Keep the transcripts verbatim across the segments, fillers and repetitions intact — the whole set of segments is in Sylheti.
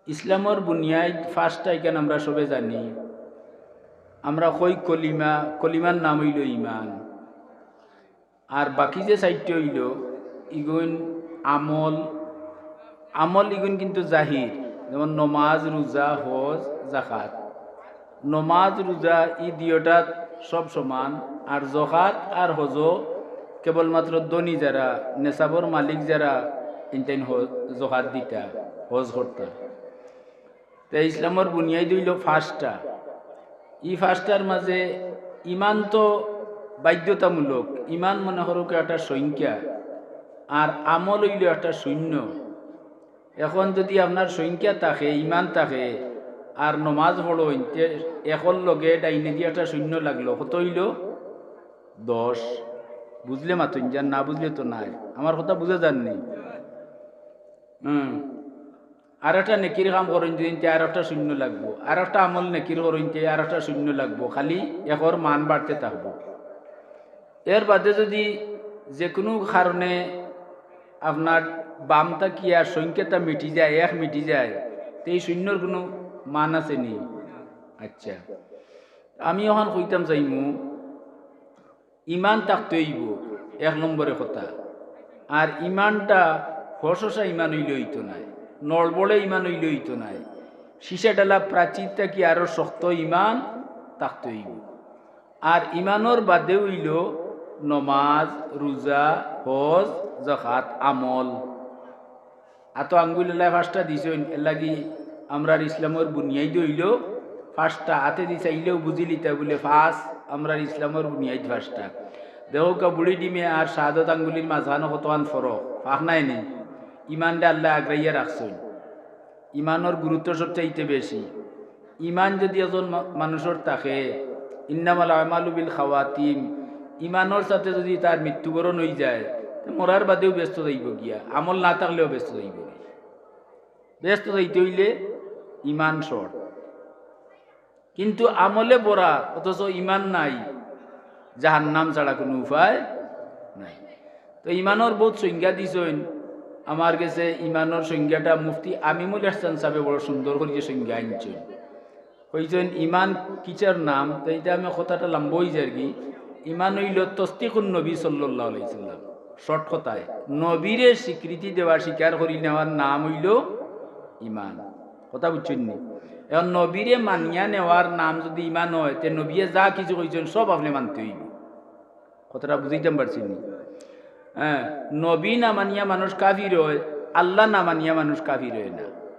ইসলামর বুনিয়াদ পাঁচটা, ইখান আমরা সবে জানি। আমরা কই কলিমা, কলিমার নাম অইলো ইমান। আর বাকি যে চাইরটা অইলো, ইগুইন আমল, আমল ইগুইন কিন্তু জাহির, যেমন নমাজ, রুজা, হজ, জাকাত। নমাজ, রুজা ই দুইওটাত সব সমান, আর জকাত আর হজও কেবলমাত্র ধনী যারা, নেশাবর মালিক যারা, ইনতাইন হ-, জকাত দিতা, হজ করতা। তে ইসলামর বুনিয়াদ অইলো পাঁচটা। ই পাঁচটার মাঝে ইমান তো বাধ্যতামূলক, ইমান মনে করউক্কা একটা সংখ্যা, আর আমল অইলো একটা শূন্য। এখন যদি আপনার সংখ্যা থাকে, ইমান থাকে, আর নমাজ পড়ইন, তে একর লগে ডাইনেদি একটা শূন্য লাগলো, কত অইলো? দশ। বুঝলে মাতইন, যার না বুঝলে তো নাই। আমার কথা বুঝা যারনি? হুম। আর একটা নেকির কাম করইন যদি, তে আর একটা শূন্য লাগবো, আর একটা আমল নেকির করইন, তে আর একটা শূন্য লাগবো, খালি একর মান বাড়তে থাকবো। এর বাদে যদি যে কোনো কারণে আপনার বাম থাকিয়া সংখ্যাটা মিটি যায়, এক মিটি যায়, তে এই শূন্যর কোনো মান আছে নি? আচ্ছা, আমি এখন কইতাম চাইমু, ইমান থাকতে অইবো, এক নম্বরে কথা। আর ইমানটা ফসসা ইমান অইলে অইতো নায়, নড়বড়ে ইমান অইলে অইতো নায়, সীসা ঢালা প্রাচীর থাকি আরো শক্ত ইমান থাকতে অইবো। আর ইমানর বাদে অইলো নমাজ, রুজা, হজ, জাকাত, আমল। আতো আঙ্গুল এলায় পাঁচটা দিছইন, এরলাগি আমরার ইসলামর বুনিয়াদ অইলো পাঁচটা। আতেদি চাইলেও বুঝিলিতা বুলে পাঁচ, আমরার ইসলামর বুনিয়াদ পাঁচটা। দেখউক্কা বুড়ি ডিমে আর শাহাদত আঙ্গুলির মাঝখানো কতখান ফরক, ফাঁক নাই নি? ইমানরে আল্লায় আগ্রাইয়া রাখছইন। ইমানর গুরুত্ব সবচাইতে বেশি। ইমান যদি একজন মা-, মানুষর থাকে, ইন্নামাল আমালু বিল খাওয়াতিম, ইমানর সাথে যদি তার মৃত্যুবরণ অইযায়, তে মরার বাদেও বেহেস্তো যাইবো গিয়া, আমল না থাকলেও বেহেস্তো যাইবো গিয়া। বেহেস্তো যাইতে অইলে ইমান শর্ত। কিন্তু আমলে ভরা অথচ ইমান নাই, জাহান্নাম ছাড়া কোনো উপায় নাই। তো ইমানর বউত সংজ্ঞা দিছইন। আমার গেছে ইমানর সংজ্ঞাটা মুফতি আমিমুল এহসান সাবে বড় সুন্দর করি সংজ্ঞা আনছইন। কইছইন ইমান কিতার নাম, তো ইটা আমি কথাটা লম্বা অইযার গি। ইমান অইলো তসদিকুন নবী সাল্লাল্লাহু আলাইহি ওয়াসাল্লাম। শর্ট কথায়, নবীরে স্বীকৃতি দেওয়া, স্বীকার করি নেওয়ার নাম অইলো ইমান। কথা বুঝছইন নি? এখন নবীরে মানিয়া নেওয়ার নাম যদি ইমান অয়, তে নবীয়ে যা কিছু কইছইন সব আপনে মানতে অইবো। কথাটা বুঝাইতাম পারছি নি? হ্যাঁ, নবী না মানিয়া মানুষ কাফির অয়, আল্লাহ না মানিয়া মানুষ কাফির অয় না।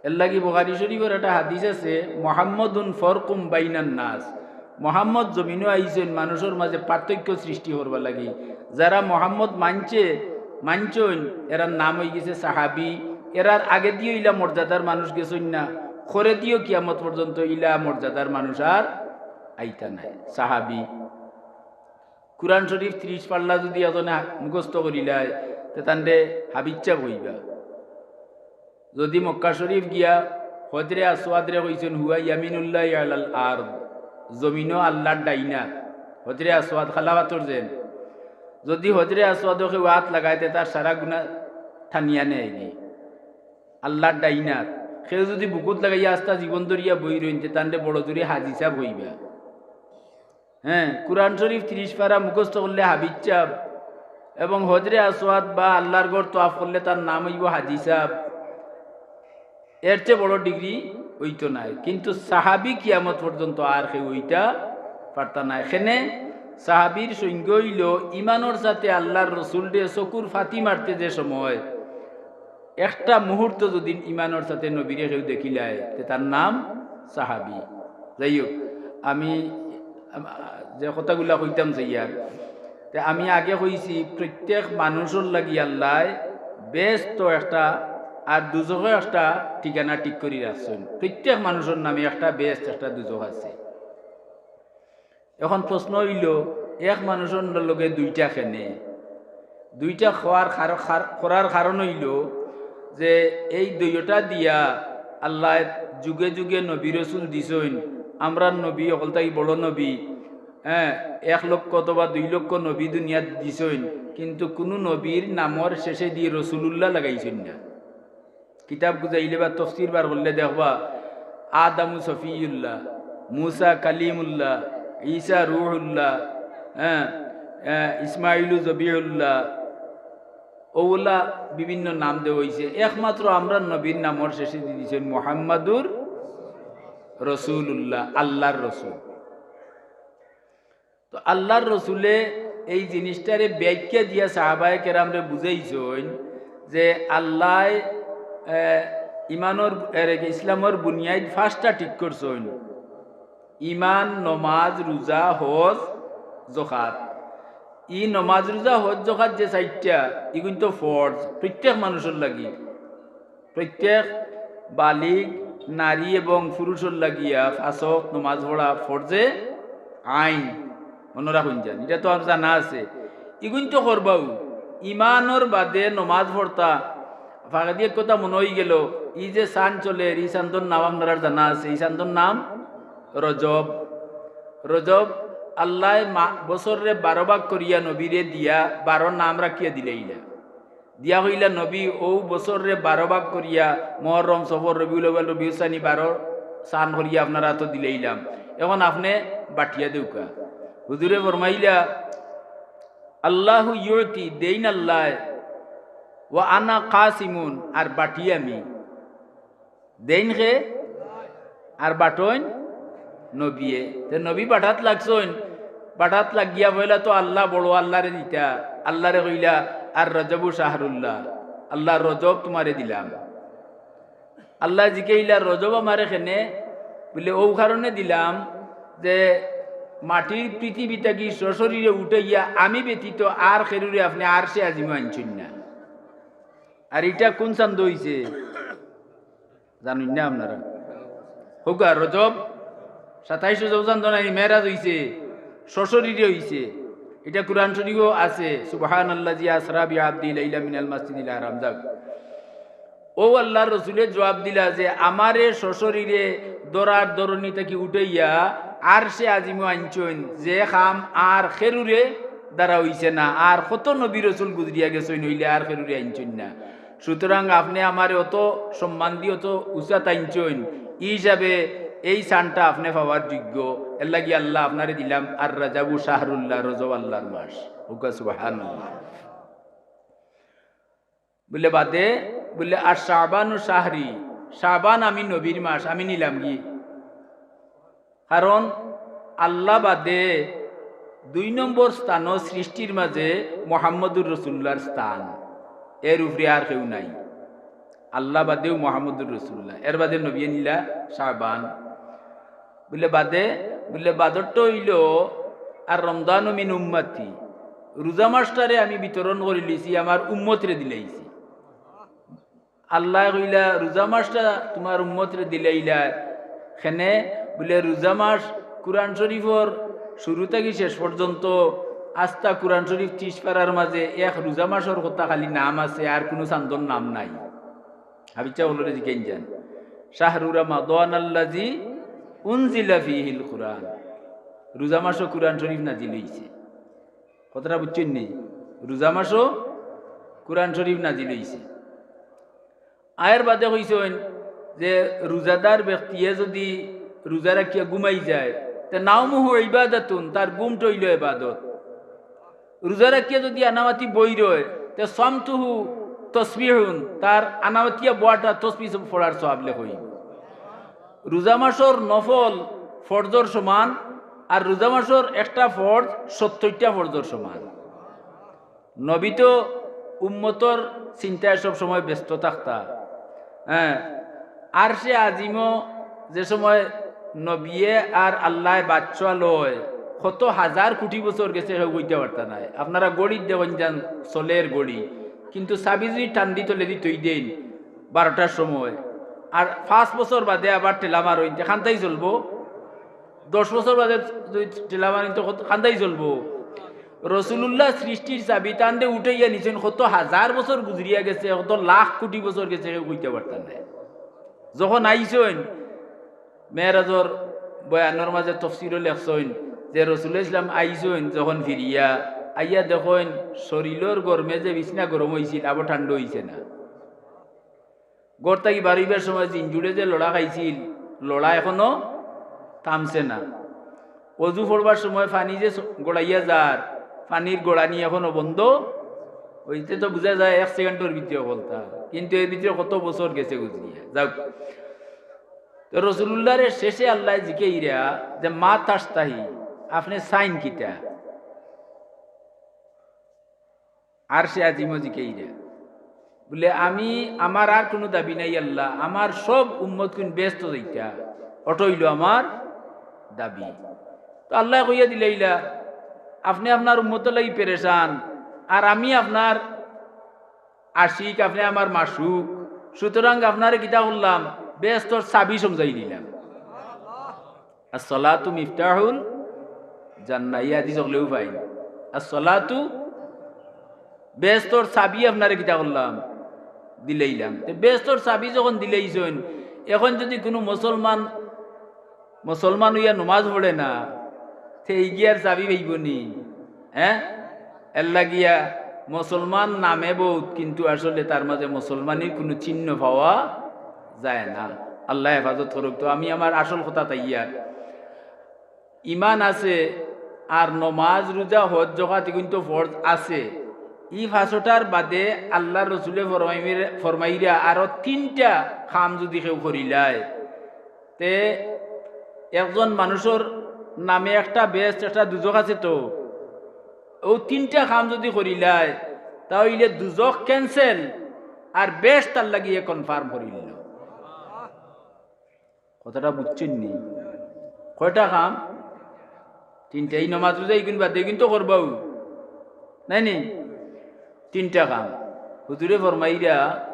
এরলাগি বুখারী শরীফর একটা হাদিস আছে, "মুহাম্মাদুন ফারকুম বাইনান নাস।" মুহাম্মদ জমিনো আইছইন মানুষর মাঝে পার্থক্য সৃষ্টি করবার লাগি। যারা মুহাম্মদ মানছে, মানছইন, এরার নাম অইগেছে সাহাবী। এরার আগেদিও ইলা মর্যাদার মানুষ গেছইন না, পরেদিও কিয়ামত পর্যন্ত ইলা মর্যাদার মানুষ আর আইতা নায়। সাহাবী। কুরআন শরীফ ত্রিশ পারা যদি একজনে মুখস্থ করিলায়, তে তানরে হাফিজ সাব কইবা। যদি মক্কা শরীফ গিয়া হজরে আসওয়াদরে কইছইন, "হুয়া ইয়ামিনুল্লাহি আলাল আরদ", জমিনো আল্লার ডাইন আত, হজরে আসওয়াদ কালা পাথর যেন। যদি হজরে আসওয়াদো কেউ আত লাগায়, তে তার সারা গুনা টানিয়া নেয়গি। আল্লার ডাইন আত। কেউ যদি বুকুত লাগাইয়া আস্তা জীবন ধরিয়া বই রইন, তে তানরে বড় জোরে হাজি সাব কইবা। হ্যাঁ, কুরআন শরীফ ত্রিশ পারা মুখস্থ করলে হাফিজ সাব, এবং হজরে আসওয়াদ বা আল্লার ঘর তওয়াফ করলে তার নাম অইবো হাজি সাব। এর চেয়ে বড় ডিগ্রি অইতো নায়। কিন্তু সাহাবী কিয়ামত পর্যন্ত আর কেউ অইতা পারতা নায়। এখানে সাহাবীর সংজ্ঞা অইলো ইমানর সাথে আল্লার রসুলরে চকুর ফাতি মারতে যে সময় একটা মুহূর্ত যদি ইমানর সাথে নবীরে কেউ দেখিলায়, তে তার নাম সাহাবী। যাই হোক, আমি, আম-, যে কথাগুলা কইতাম চাইয়ার, তে আমি আগে কইছি, প্রত্যেক মানুষর লাগি আল্লায় বেহেস্তো একটা আর দুজখো একটা ঠিকানা ঠিক করি রাখছইন। প্রত্যেক মানুষর নামে একটা বেহেস্ত, একটা দুজখ আছে। এখন প্রশ্ন অইলো, এক মানুষর লগে দুইটা কেনে? দুইটা কওয়ার কার-, কার-, করার কারণ অইলো যে এই দুইওটা দিয়া আল্লায় যুগে যুগে নবী রসুল দিছইন। আমরার নবী অকল থাকি বড় নবী, হ্যাঁ, এক লক্ষ অথবা দুই লক্ষ নবী দুনিয়াত দিছইন, কিন্তু কুনু নবীর নামর শেষেদি রসুলুল্লাহ লাগাইছইন না। কিতাব খুজাইলে বা তফসির বার করলে দেখবা, আদামু সফিউল্লাহ, মুসা কালিমুল্লাহ, ঈসা রুহুল্লাহ, হ্যাঁ, আহ, ইসমাইলু জবিহুল্লাহ, ওগুলা বিভিন্ন নাম দেওয়া হইছে। একমাত্র আমরার নবীর নামর শেষে দি দিছইন মোহাম্মদুর রসুলুল্লাহ, আল্লাহর রসুল। তো আল্লাহর রসুলে এই জিনিসটারে ব্যাখ্যা দিয়া সাহাবায়ে কেরামরে বুঝাইছইন যে আল্লায়, আহ, ইমানর, এর, ইসলামর বুনিয়াদ পাঁচটা ঠিক করছইন। ইমান, নমাজ, রোজা, হজ, জকাত। ই নমাজ, রোজা, হজ, জকাত যে চাইরটা, ইগুইন তো ফরজ প্রত্যেক মানুষর লাগি। প্রত্যেক বালিগ নারী এবং পুরুষর লাগিয়া পাঁচ ওয়াক্ত নমাজ পড়া ফরজে আইন, মনো রাখইন যান, ইটা তো আর জানা আছে। ইগুইন তো করবাউ, ইমানর বাদে নমাজ পড়তা। ফাঁকেদি এক কথা মনো অইগেলো, ই যে চান চলের, ই চান্দর নাম আপনারার জানা আছে, ই চান্দর নাম রজব। রজব আল্লায় মা-, বছররে বারো ভাগ করিয়া নবীরে দিয়া বারো নাম রাখিয়া দিলাইলা। দিয়া কইলা, "নবী, অউ বছররে বারো ভাগ করিয়া, মহরম, সফর, রবিউল আউয়াল, রবিউস সানি, বারো চান করিয়া আপনারার আতো দিলাইলাম, এখন আপনে বাটিয়া দেউক্কা।" হুজুরে ফরমাইলা, "আল্লাহু ইউতি, দেইন আল্লায়, ওয়া আনা কাসিমুন, আর বাটি আমি।" দেইন কে? আর বাটইন নবিয়ে। তে নবী বাটাত লাগছইন, বাটাত লাগিয়া পয়লা তো আল্লাহ বড়, আল্লাহরে দিতা, আল্লাহরে কইলা, "আর রজবু শাহরুল্লাহ, আল্লাহ রজব তুমারে দিলাম।" আল্লায় জিকাইলা, "রজব আমারে কেনে?" বুলে, "অউ কারণে দিলাম যে মাটির পৃথিবী থাকি সশরীরে উঠাইয়া আমি ব্যতীত আর কেউরে আপনে আরশে আজিমো আনছইন না।" আর ইটা কুন চান্দো অইছে? জানইন না আপনারা? কউক্কা, রজব, সাতাইশ রজব চান্দো নায়, মেরাজ অইছে, সশরীরে অইছে। ইটা কুরআন শরীফো আছে, "সুবহানাল্লাযী আসরা বিআবদিহি লাইলাম মিনাল মাসজিদিল হারাম।" যাউক, অউ আল্লাহর রসুলে জুয়াব দিলা যে, "আমারে সশরীরে ধরার ধরণি থাকি উঠাইয়া আরশে আজিমো আনছইন, যে কাম আর কেউরে দ্বারা অইছে না, আর কত নবী রসুল গুজরিয়া গেছইন, অইলে আর কেউরে আনছইন না।" সুতরাং আপনে আমারে অত সম্মান দি অত উচাত আনছইন, ই হিসাবে এই স্থানটা আপনে পাওয়ার যোগ্য। এরলাগি আল্লাহ আপনারে দিলাম আর রাজাবু শাহরুল্লাহ, রজব আল্লাহর মাস। কউক্কা সুবহানাল্লাহ। বুলে বাদে, বুলে, "আর শাবানু শাহরি, শাবান আমি নবীর মাস, আমি নিলামগি।" কারণ আল্লাহ বাদে দুই নম্বর স্থানও সৃষ্টির মাঝে মোহাম্মদুর রসুল্লাহর স্থান, এর উপরে আর কেউ নাই। আল্লাহ বাদেউ মোহাম্মদুর রসুল্লাহ, এর বাদে নবিয়ে নিলা শাবান। বুলে বাদে, বুলে বাদরটা অইলো, "আর রমজানু মিন উম্মতি, রোজা মাসটারে আমি বিতরণ করিলিছি, আমার উম্মতরে দিলাইছি।" আল্লায় কইলা, "রোজা মাসটা তুমার উম্মতরে দিলাইলা কেনে?" বুলে, "রোজা মাস কুরআন শরীফর শুরু থাকি শেষ পর্যন্ত আস্তা কুরআন শরীফ ত্রিশ পারার মাঝে এক রোজা মাসর কথা খালি নাম আছে, আর কুনু চান্দর নাম নাই।" হাফিজ ছাব অকলরে জিকাইন যান, "শাহরু রামাদান আল্লাযী উনজিলা ফীহিল কুরআন।" রোজা মাসো কুরআন শরীফ নাজিল অইছে। কথাটা বুঝছইন নি? রোজা মাসো কুরআন শরীফ নাজিল অইছে। আয়ের বাদে কইছইন যে রোজাদার ব্যক্তিয়ে যদি রোজা রাখিয়া ঘুমাই যায়, তে নাওমুহু ইবাদাতুন, তার ঘুমটা অইলো ইবাদত। রোজা রাখিয়া যদি আনামাতি বই রয়, তে সামতুহু তসবিহুন, তার আনামাতিয়া বওয়াটা তসবিহ পড়ার সওয়াব লেখা অইবো। রোজা মাসর নফল ফরজর সমান, আর রোজা মাসর একটা ফরজ সত্তইরটা ফরজর সমান। নবী তো উম্মতর চিন্তায় সব সময় ব্যস্ত থাকতা। হ্যাঁ, আরশে আজিমো যে সময় নবিয়ে আর আল্লায় বাদ চোয়া লয়, কত হাজার কুটি বছর গেছে কেউ কইতা পারতা নায়। আপনারা ঘড়িত দেখইন যান, চলের ঘড়ি, কিন্তু চাবি যদি টান দি তলেদি থই দেইন বারোটার সময়, আর পাঁচ বছর বাদে আবার ঠেলা মারইন, তে কান্তাই চলবো। দশ বছর বাদে যদি ঠেলা মারইন, তে কত কান্তাই চলবো। রসুলুল্লাহ সৃষ্টির চাবি তানরে উঠাইয়া নিছইন, কত হাজার বছর গুজরিয়া গেছে, কত লাখ কুটি বছর গেছে, কেউ কইতা পারতা নায়। যখন আইছইন, মেরাজর বয়ানর মাঝে তফসিরও লেখছইন যে রসুল ইসলাম আইছইন যখন ফিরিয়া, আইয়া দেখইন শরীলর গরমে যে বিছনা গরম অইছিল, আবার ঠান্ডা অইছে না। ঘর থাকি বারইবার সময় জিঞ্জুড়ে যে লড়া খাইছিল, লড়া এখনো থামছে না। অজু পড়বার সময় পানি যে স-, গড়াইয়া যার, পানির গড়ানি এখনো বন্ধ অইতে তো বুঝা যায় এক সেকেন্ডর ভিতরে হকলতা, কিন্তু এর ভিতরে কত বছর গেছে গুজরিয়া। যাউক, তো রসুলুল্লাহরে শেষে আল্লায় জিকাইরা যে, "মা তাশতাহি, আপনে চাইন কিতা?" আরশে আজিমও জিকাইরা। বুলে, "আমি, আমার আর কুনু দাবি নাই আল্লাহ, আমার সব উম্মতকুন বেহেস্তো যাইতা, অটা অইলো আমার দাবি।" তো আল্লায় কইয়া দিলাইলা, "আপনে আপনার উম্মতর লাগি পেরেশান, আর আমি আপনার আশিক, আপনে আমার মাশুক, সুতরাং আপনারে কিতা করলাম, বেহেস্তর চাবি সমজাই দিলাম।" "আসসালাতু মিফতাহুল জান্নাহ", ই হাদিস অকলেউ পাইন। "আসসালাতু", বেহেস্তর চাবি আপনারে কিতা করলাম, দিলাইলাম। তে বেহেস্তর চাবি যখন দিলাইছইন, এখন যুদি কুনু মুসলমান, মুসলমান অইয়া নমাজ পড়ে না, তে ইগিয়ার চাবি পাইবো নি? হ্যাঁ, এর লাগিয়া মুসলমান নামে বউত, কিন্তু আসলে তার মাঝে মুসলমানির কুনু চিহ্ন পাওয়া যায় না। আল্লায় হেফাজত করউক। তো আমি আমার আসল কথাত আইয়ার, ইমান আছে, আর নমাজ, রুজা, হজ, জকাত ইগুইন তো ফরজ আছে। ই পাঁচটার বাদে আল্লার রসুলে ফরমাইরা, ফরমাইরা আরো তিনটা কাম যুদি কেউ করিলায়, তে একজন মানুষর নামে একটা বেহেস্ত, একটা দুজখ আছে তো, অউ তিনটা কাম যুদি করিলায়, তা অইলে দুজখ cancel, আর বেহেস্ত তার লাগিয়া confirm করিল। কথাটা বুঝছইন নি? কয়টা কাম? তিনটা। ই নমাজ রুজা ইগুইন বাদে, ইগুইন তো করবাউ, নায় নি? তিনটা কাম। হুজুরে ফরমাইরা,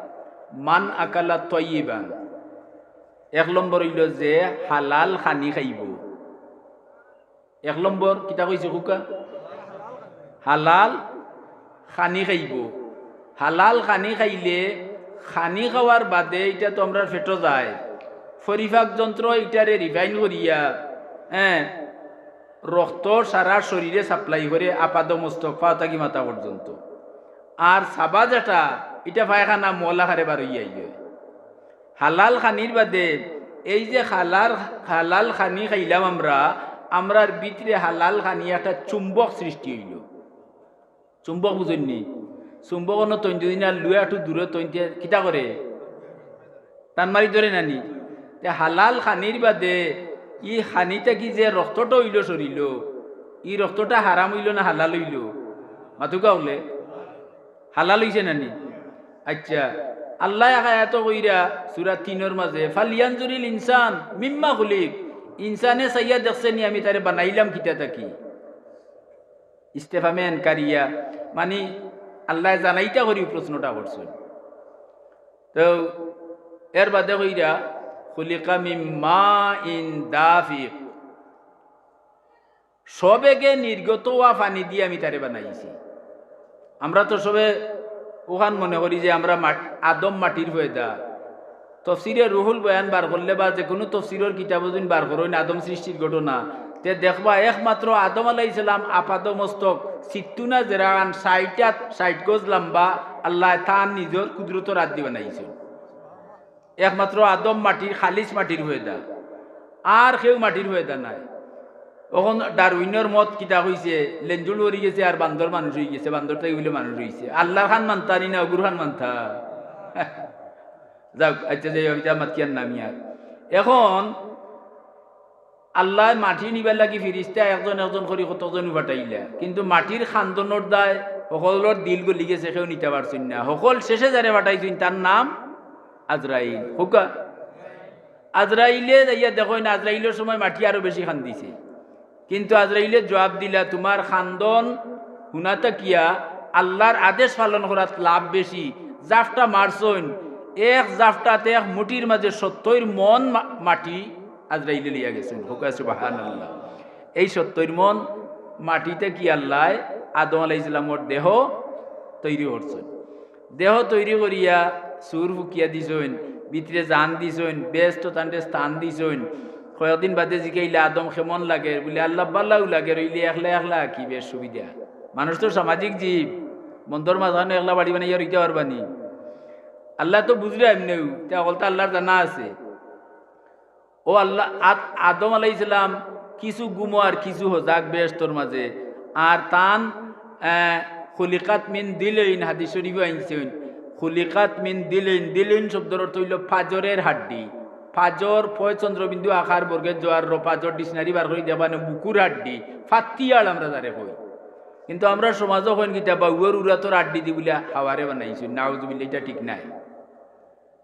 "মান আকালা তয়্যিবান।" এক নম্বর অইলো যে হালাল খানি খাইবো। এক নম্বর কিতা কইছে কউক্কা? হালাল খানি খাইবো। হালাল খানি খাইলে, খানি খাওয়ার বাদে ইটা তো আমরার পেটো যায়, পরিপাক যন্ত্র ইটারে refine করিয়া, হ্যাঁ, রক্ত সারা শরীরে supply করে, আপাদ মস্তক, পাও থাকি মাথা পর্যন্ত। আর চাবা যেটা, ইটা পায়খানা মল আকারে বার অইয়া আইয়ে। হালাল খানির বাদে, এই যে হালাল, হালাল খানি খাইলাম আমরা, আমরার ভিতরে হালাল খানি একটা চুম্বক সৃষ্টি অইলো। চুম্বক বুঝইন নি? চুম্বক অনো তইন যুদি না লুয়া একটু দূরে তইন তে কিতা করে? টান মারি ধরে না নি? তে হালাল খানির বাদে ই খানি থাকি যে রক্তটা অইলো শরীলো, ই রক্তটা হারাম অইলো না হালাল অইলো? মাতুক্কা অকলে, হালাল অইছে না নি? আচ্ছা, আল্লায় এক আয়াতো কইরা সূরা তিনর মাঝে, "ফালইয়ানজুরিল ইনসান মিম্মা খুলিক", ইনসানে চাইয়া দেখছে নি আমি তারে বানাইলাম কিতা থাকি? ইস্তেফহামে ইনকারিয়া, মানি আল্লায় জানাইতা করি প্রশ্নটা করছইন। তো এর বাদে কইরা, "খুলিকা মিন মাইন দাফিক", সবেগে নির্গত অওয়া পানি দিয়া আমি তারে বানাইছি। আমরা তো সবে অখান মনে করি যে আমরা মাট-, আদম মাটির পয়দা। তফসিরে রুহুল বয়ান বার করলে বা যেকুনু তফসিরর কিতাবো যুদি বার করইন আদম সৃষ্টির ঘটনা, তে দেখবা একমাত্র আদম আলাইহিস সালাম আপাদ মস্তক সিত্তুনা জিরাআন, ষাইট আত, ষাইট গজ লম্বা, আল্লায় তান নিজর কুদরতর আত দি বানাইছইন। একমাত্র আদম মাটির, খালিস মাটির পয়দা, আর কেউ মাটির পয়দা নায়। অখন ডারউইনর মত কিতা কইছে, লেঞ্জুল পড়ি গেছে আর বান্দর মানুষ অইগেছে, বান্দর থাকি বুলে মানুষ অইছে। আল্লার খান মানতা নি না অগুর খান মানতা? যাউক, আচ্ছা, যাই হোক, ইতা মাতিয়ার নাম ইয়ার। এখন আল্লায় মাটি নিবার লাগি ফিরিস্তা একজন একজন করি কতজন পাঠাইলা, কিন্তু মাটির খান্দনর দায় হকলর দিল গলি গেছে, কেউ নিতা পারছইন না। হকল শেষে যারে পাঠাইছইন তার নাম আজরাইল। কউক্কা, আজরাইলে যাইয়া দেখইন, আজরাইলর সময় মাটি আরো বেশি খান্দিছে। কিন্তু আজরাইলে জুয়াব দিলা, "তুমার খান্দন হুনা থাকিয়া আল্লার আদেশ পালন করাত লাভ বেশি।" জাফটা মারছইন, এক জাফটাত এক মুঠির মাঝে সত্তইর মন মা-, মাটি আজরাইলে লইয়া গেছইন। কউক্কা সুবহানাল্লাহ। এই সত্তইর মন মাটি থাকি আল্লায় আদম আলাইহিস সালামর দেহ তৈরি করছইন। দেহ তৈরি করিয়া সুর ফুকিয়া দিছইন, ভিতরে জান দিছইন, বেহেস্তো তানরে স্থান দিছইন। কয়েকদিন বাদে জিকাইলা, "আদম কেমন লাগের?" বুলে, "আল্লাহ ভালাউ লাগের, অইলে একলা একলা আকি বেশ সুবিধা।" মানুষ তো সামাজিক জীব, বন্দর মাঝখানো একলা বাড়ি বানাইয়া রইতা পারবা নি? আল্লায় তো বুঝরা এমনেউ, তে অকলতা আল্লার জানা আছে। ও আল্লাহ, আদ-, আদম আলাইহিস সালাম কিছু ঘুমো আর কিছু হজাগ বেহেশতর মাঝে, আর তান, আহ, খুলিকাত মিন দিলইন, হাদিস শরীফো আনছইন, খুলিকাত মিন দিলইন, দিলইন শব্দর অর্থ অইলো পাজরের হাড্ডি। পাজর, পয় চন্দ্রবিন্দু আকার বর্গের জোয়ার র, পাজর dictionary বার করি দেখবা নে, বুকুর হাড্ডি, ফাত্তিয়াড় আমরা যারে কই। কিন্তু আমরার সমাজো কইন কিতা, বাউর উরাতর হাড্ডি দি বুলে হাওয়ারে বানাইছইন, নাউজুবিল্লাহ, ইটা ঠিক নায়।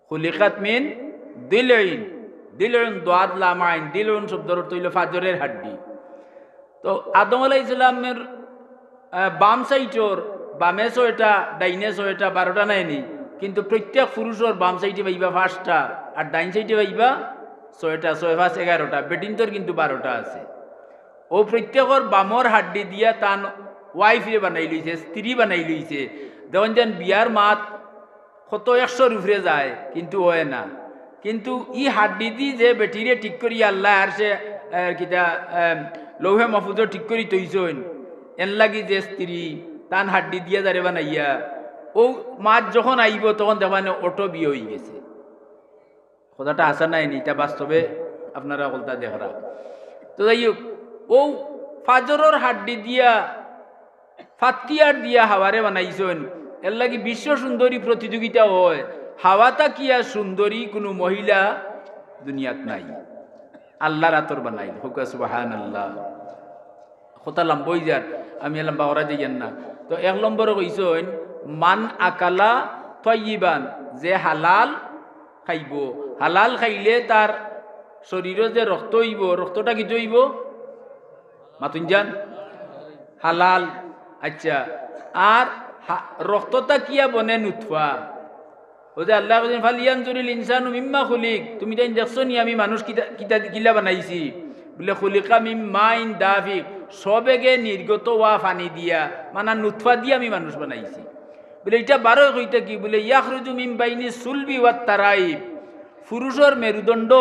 খুলিকাত মিন দিলইন, দিলইন দোয়াদ লাম আইন, দিলইন শব্দর অর্থ অইলো পাজরের হাড্ডি। তো আদম আলাইহিস সালামের, আহ, বাম সাইডর, বামে ছয়টা, ডাইনে ছয়টা, বারোটা নায় নি? কিন্তু প্রত্যেক পুরুষর বাম সাইডে পাইবা পাঁচটা, আর ডাইন সাইডে পাইবা ছয়টা, ছয় পাঁচ এগারোটা, বেটিন্তর কিন্তু বারোটা আছে। ও প্রত্যেকর বামর হাড্ডি দিয়া তান wife রে বানাই লইছে, স্ত্রী বানাই লইছে। দেখইন যেন বিয়ার মাত কত একশোর উপরে যায়, কিন্তু অয় না। কিন্তু ই হাড্ডি দি যে বেটিরে ঠিক করি আল্লায় আরশে, আহ, কিতা, আহ, লৌহে মাহফুজো ঠিক করি থইছইন, এর লাগি যে স্ত্রী তান হাড্ডি দিয়া যারে বানাইয়া, ও মাত যখন আইবো তখন দেখবা নে অটো বিয়া অইগেছে। কথাটা হাছা নায় নি, ইটা বাস্তবে আপনারা অকলতা দেখরা। তো যাই হোক, ও পাজরর হাড্ডি দিয়া, ফাত্তিয়াড় দিয়া হাওয়ারে বানাইছইন, এর লাগি বিশ্ব সুন্দরী প্রতিযোগিতা অয়। হাওয়া থাকিয়া সুন্দরী কুনু মহিলা দুনিয়াত নাই, আল্লার আতর বানাইল। কউক্কা সুবহানাল্লাহ। কথা লম্বা অইযার, আমি লম্বা করা যাইয়ার না। তো এক নম্বরে কইছইন, মান আকালা তয়্যিবান, যে হালাল খাইবো, হালাল খাইলে তার শরীরো যে রক্ত অইবো, রক্তটা কিতা অইবো? মাতুন যান, হালাল। আচ্ছা, আর হা-, রক্তটা কিয়া বনে নুতফা? ও যে আল্লায় কইছইন, "ফালইয়ানজুরিল ইনসানু মিম্মা খুলিক", তুমি তাইন দেখছো নি আমি মানুষ কিতা, কিতা, কিলা বানাইছি? বুলে, "খুলিকা মিম মাইন দাফিক", সবেগে নির্গত অওয়া পানি দিয়া, মানে নুতফা দিয়া আমি মানুষ বানাইছি। বুলে, "ইটা বারয় কই থাকি?" বুলে, "ইয়াখরুজু মিম বাইনি সুলবি ওয়াত তারাইব", পুরুষর মেরুদণ্ড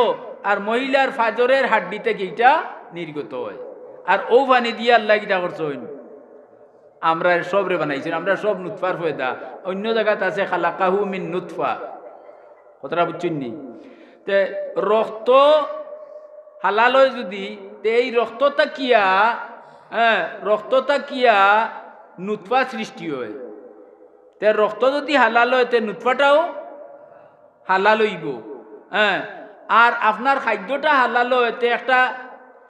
আর মহিলার পাজরের হাড্ডি থাকি ইটা নির্গত অয়। আর অউ পানি দিয়া আল্লায় কিতা করছইন? আমরারে সবরে বানাইছইন, আমরা সব নুতফার পয়দা। অইন্য জাগাত আছে খালাকাহু মিন নুতফা। কথাটা বুঝছইন নি? তে রক্ত হালাল অয় যুদি, তে এই রক্ত থাকিয়া, হ্যাঁ, রক্ত থাকিয়া নুতফা সৃষ্টি অয়। তে রক্ত যুদি হালাল অয়, তে নুতফাটাও হালাল অইবো। হ্যাঁ, আর আপনার খাদ্যটা হালাল অয়, তে একটা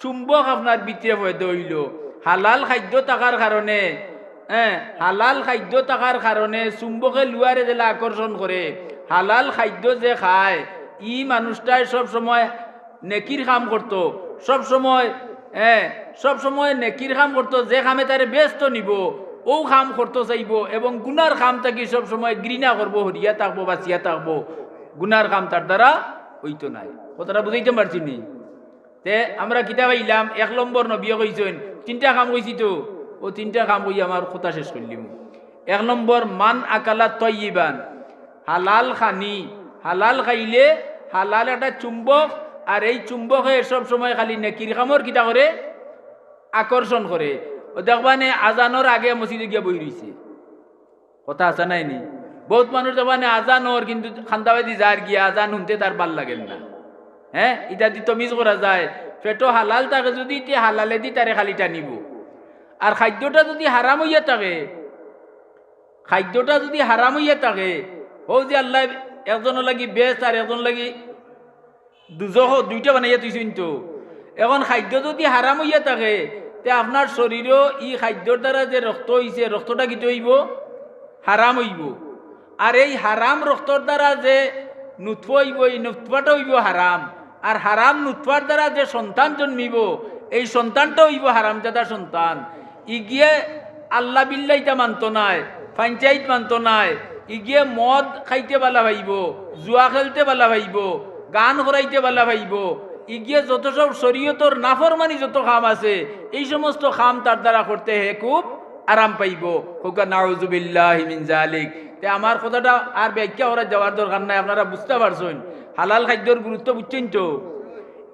চুম্বক আপনার ভিতরে পয়দা অইলো। হালাল খাদ্য থাকার কারণে, হ্যাঁ, হালাল খাদ্য থাকার কারণে চুম্বকে লুয়ারে যেলা আকর্ষণ করে, হালাল খাদ্য যে খায়, ই মানুষটায় সব সময় নেকির কাম করতো, সব সময়, হ্যাঁ, সব সময় নেকির কাম করতো, যে কামে তারে বেহেস্তো নিবো, অউ কাম করতো চাইবো, এবং গুনার কাম থাকি সব সময় ঘৃণা করবো, হরিয়া থাকবো, বাচিয়া থাকবো, গুনার কাম তার দ্বারা অইতো নায়। কথাটা বুঝাইতাম পারছি নি? তে আমরা কিতা পাইলাম? এক নম্বর নবিয়ে কইছইন, তিনটা কাম কইছি তো, অউ তিনটা কাম কইয়া আমার কথা শেষ করিলিমু। এক নম্বর, মান আকালা তয়্যিবান, হালাল খানি, হালাল খাইলে হালাল একটা চুম্বক, আর এই চুম্বকে সব সময় খালি নেকির কামর কিতা করে? আকর্ষণ করে। অউ দেখবা নে আজানর আগে মসজিদো গিয়া বই রইছে। কথা আছে নায় নি? বউত মানুষ দেখবা নে আজান অর কিন্তু কান্দাবায়দি যার গিয়া আজান হুনতে তার ভালা লাগের না। হ্যাঁ, ইতাদি তমিজ করা যায়। পেটো হালাল থাকে যুদি, তে হালালেদি তারে খালি টানিবো। আর খাদ্যটা যুদি হারাম অইয়া থাকে, খাদ্যটা যুদি হারাম অইয়া থাকে, অউ যে আল্লায় একজনর লাগি বেহেস্ত আর একজনর লাগি দুজখ দুইটা বানাইয়া থইছইন তো। এখন খাদ্য যুদি হারাম অইয়া থাকে, তে আপনার শরীরো ই খাদ্যর দ্বারা যে রক্ত অইছে, রক্তটা কিতা অইবো? হারাম অইবো। আর এই হারাম রক্তর দ্বারা যে নুতফা অইবো, এই নুতফাটা অইবো হারাম। আর হারাম নুতফার দ্বারা যে সন্তান জন্মিবো, এই সন্তানটা অইবো হারামজাদা সন্তান। ইগিয়ে আল্লা বিল্লা ইতা মানতো নায়, পঞ্চায়েত মানতো নায়। ইগিয়ে মদ খাইতে ভালা পাইবো, জুয়া খেলতে ভালা পাইবো, গান করাইতে ভালা পাইবো। ইগিয়ে যত সব শরীয়তর নাফরমানি যত কাম আছে, এই সমস্ত কাম তার দ্বারা করতে হে খুব আরাম পাইবো। কউক্কা নাউজুবিল্লাহি মিন জালিক। তে আমার কথাটা আর ব্যাখ্যা করা যাওয়ার দরকার নাই, আপনারা বুঝতা পারছইন। হালাল খাদ্যর গুরুত্ব বুঝছইন তো?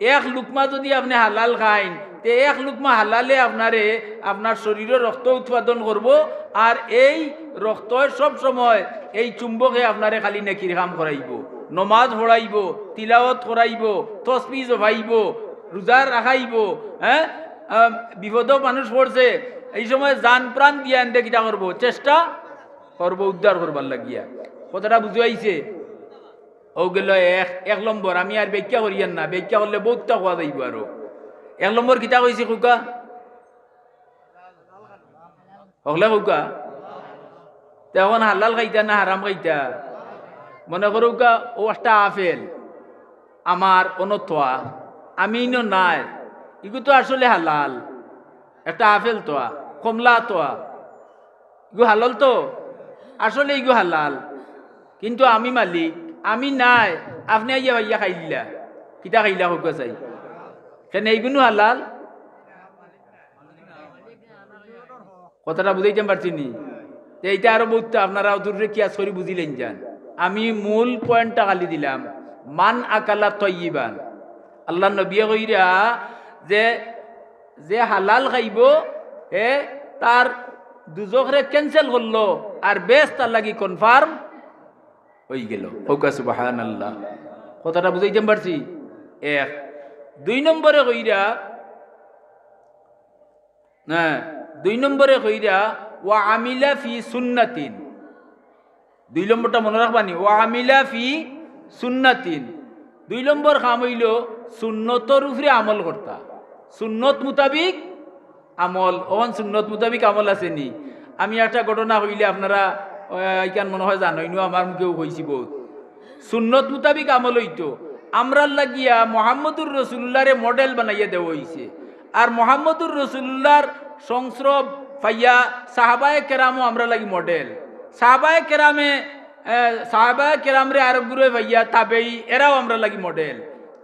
এক লুকমা যুদি আপনে হালাল খাইন, তে এক লুকমা হালালে আপনারে, আপনার শরীরো রক্ত উৎপাদন করবো, আর এই রক্তয় সব সময় এই চুম্বকে আপনারে খালি নেকির কাম করাইবো, নমাজ পড়াইবো, তিলাওয়াত করাইবো, তসবি জপাইবো, রোজা রাখাইবো। হ্যাঁ, আম, বিপদো মানুষ পড়ছে, এই সময় জান প্রাণ দিয়া এনরে কিতা করবো? চেষ্টা করবো উদ্ধার করবার লাগিয়া। কথাটা বুঝাইছে? অউ গেল এক, এক নম্বর। আমি আর ব্যাখ্যা করিয়ার না, ব্যাখ্যা করলে বউততা কওয়া যাইবো আরো। এক নম্বর কিতা কইছি কউক্কা? হকলে কউক্কা? তে অখন হালাল খাইতা না হারাম খাইতা? মনে করউক্কা, অউ একটা আপেল আমার অনো থোয়া, আমি ইনো নাই, ইগু তো আসলে হালাল, একটা আপেল থোয়া, কমলা থোয়া, ইগু হালাল তো, আসলে ইগু হালাল, কিন্তু আমি মালিক, আমি নাই, আপনে আইয়া ভাইয়া খাইলা, কিতা খাইলা কউক্কা চাই? কেনে ইগুনু হালাল? কথাটা বুঝাইতাম পারছি নি? তে ইটা আরো বউততা আপনারা অদূরে কিয়াস করি বুঝিলাইন যান। আমি মূল পয়েন্টটা খালি দিলাম, মান আকালা তয়্যিবান। আল্লার নবিয়ে কইরা যে, যে হালাল খাইবো, হে তার দুজখরে cancel করলো, আর বেহেস্ত তার লাগি confirm অইগেল। কউক্কা সুবহানাল্লাহ। কথাটা বুঝাইতাম পারছি? এক। দুই নম্বরে কইরা, হ্যাঁ, দুই নম্বরে কইরা, "ওয়া আমিলা ফি সুন্নাতিন।" দুই নম্বরটা মনো রাখবানি, "ওয়া আমিলা ফি সুন্নাতিন।" দুই নম্বর কাম অইলো সুন্নতর উপরে আমল করতা, সুন্নত মোতাবিক আমল। অখন সুন্নত মোতাবিক আমল আছে নি? আমি একটা ঘটনা কইলে আপনারা, আহ, ইখান মনে হয় জানইনউ, আমার মুখেও কইছি বউত। সুন্নত মোতাবিক আমল অইতো। আমরার লাগিয়া মোহাম্মদুর রসুলুল্লাহরে model বানাইয়া দেওয়া অইছে। আর মোহাম্মদুর রসুলুল্লাহর সংস্রব পাইয়া সাহাবায়ে কেরামও আমরার লাগি model। সাহাবায়ে কেরামে, আহ, সাহাবায়ে কেরামরে আরোগুরে পাইয়া তাবেই, এরাও আমরার লাগি model।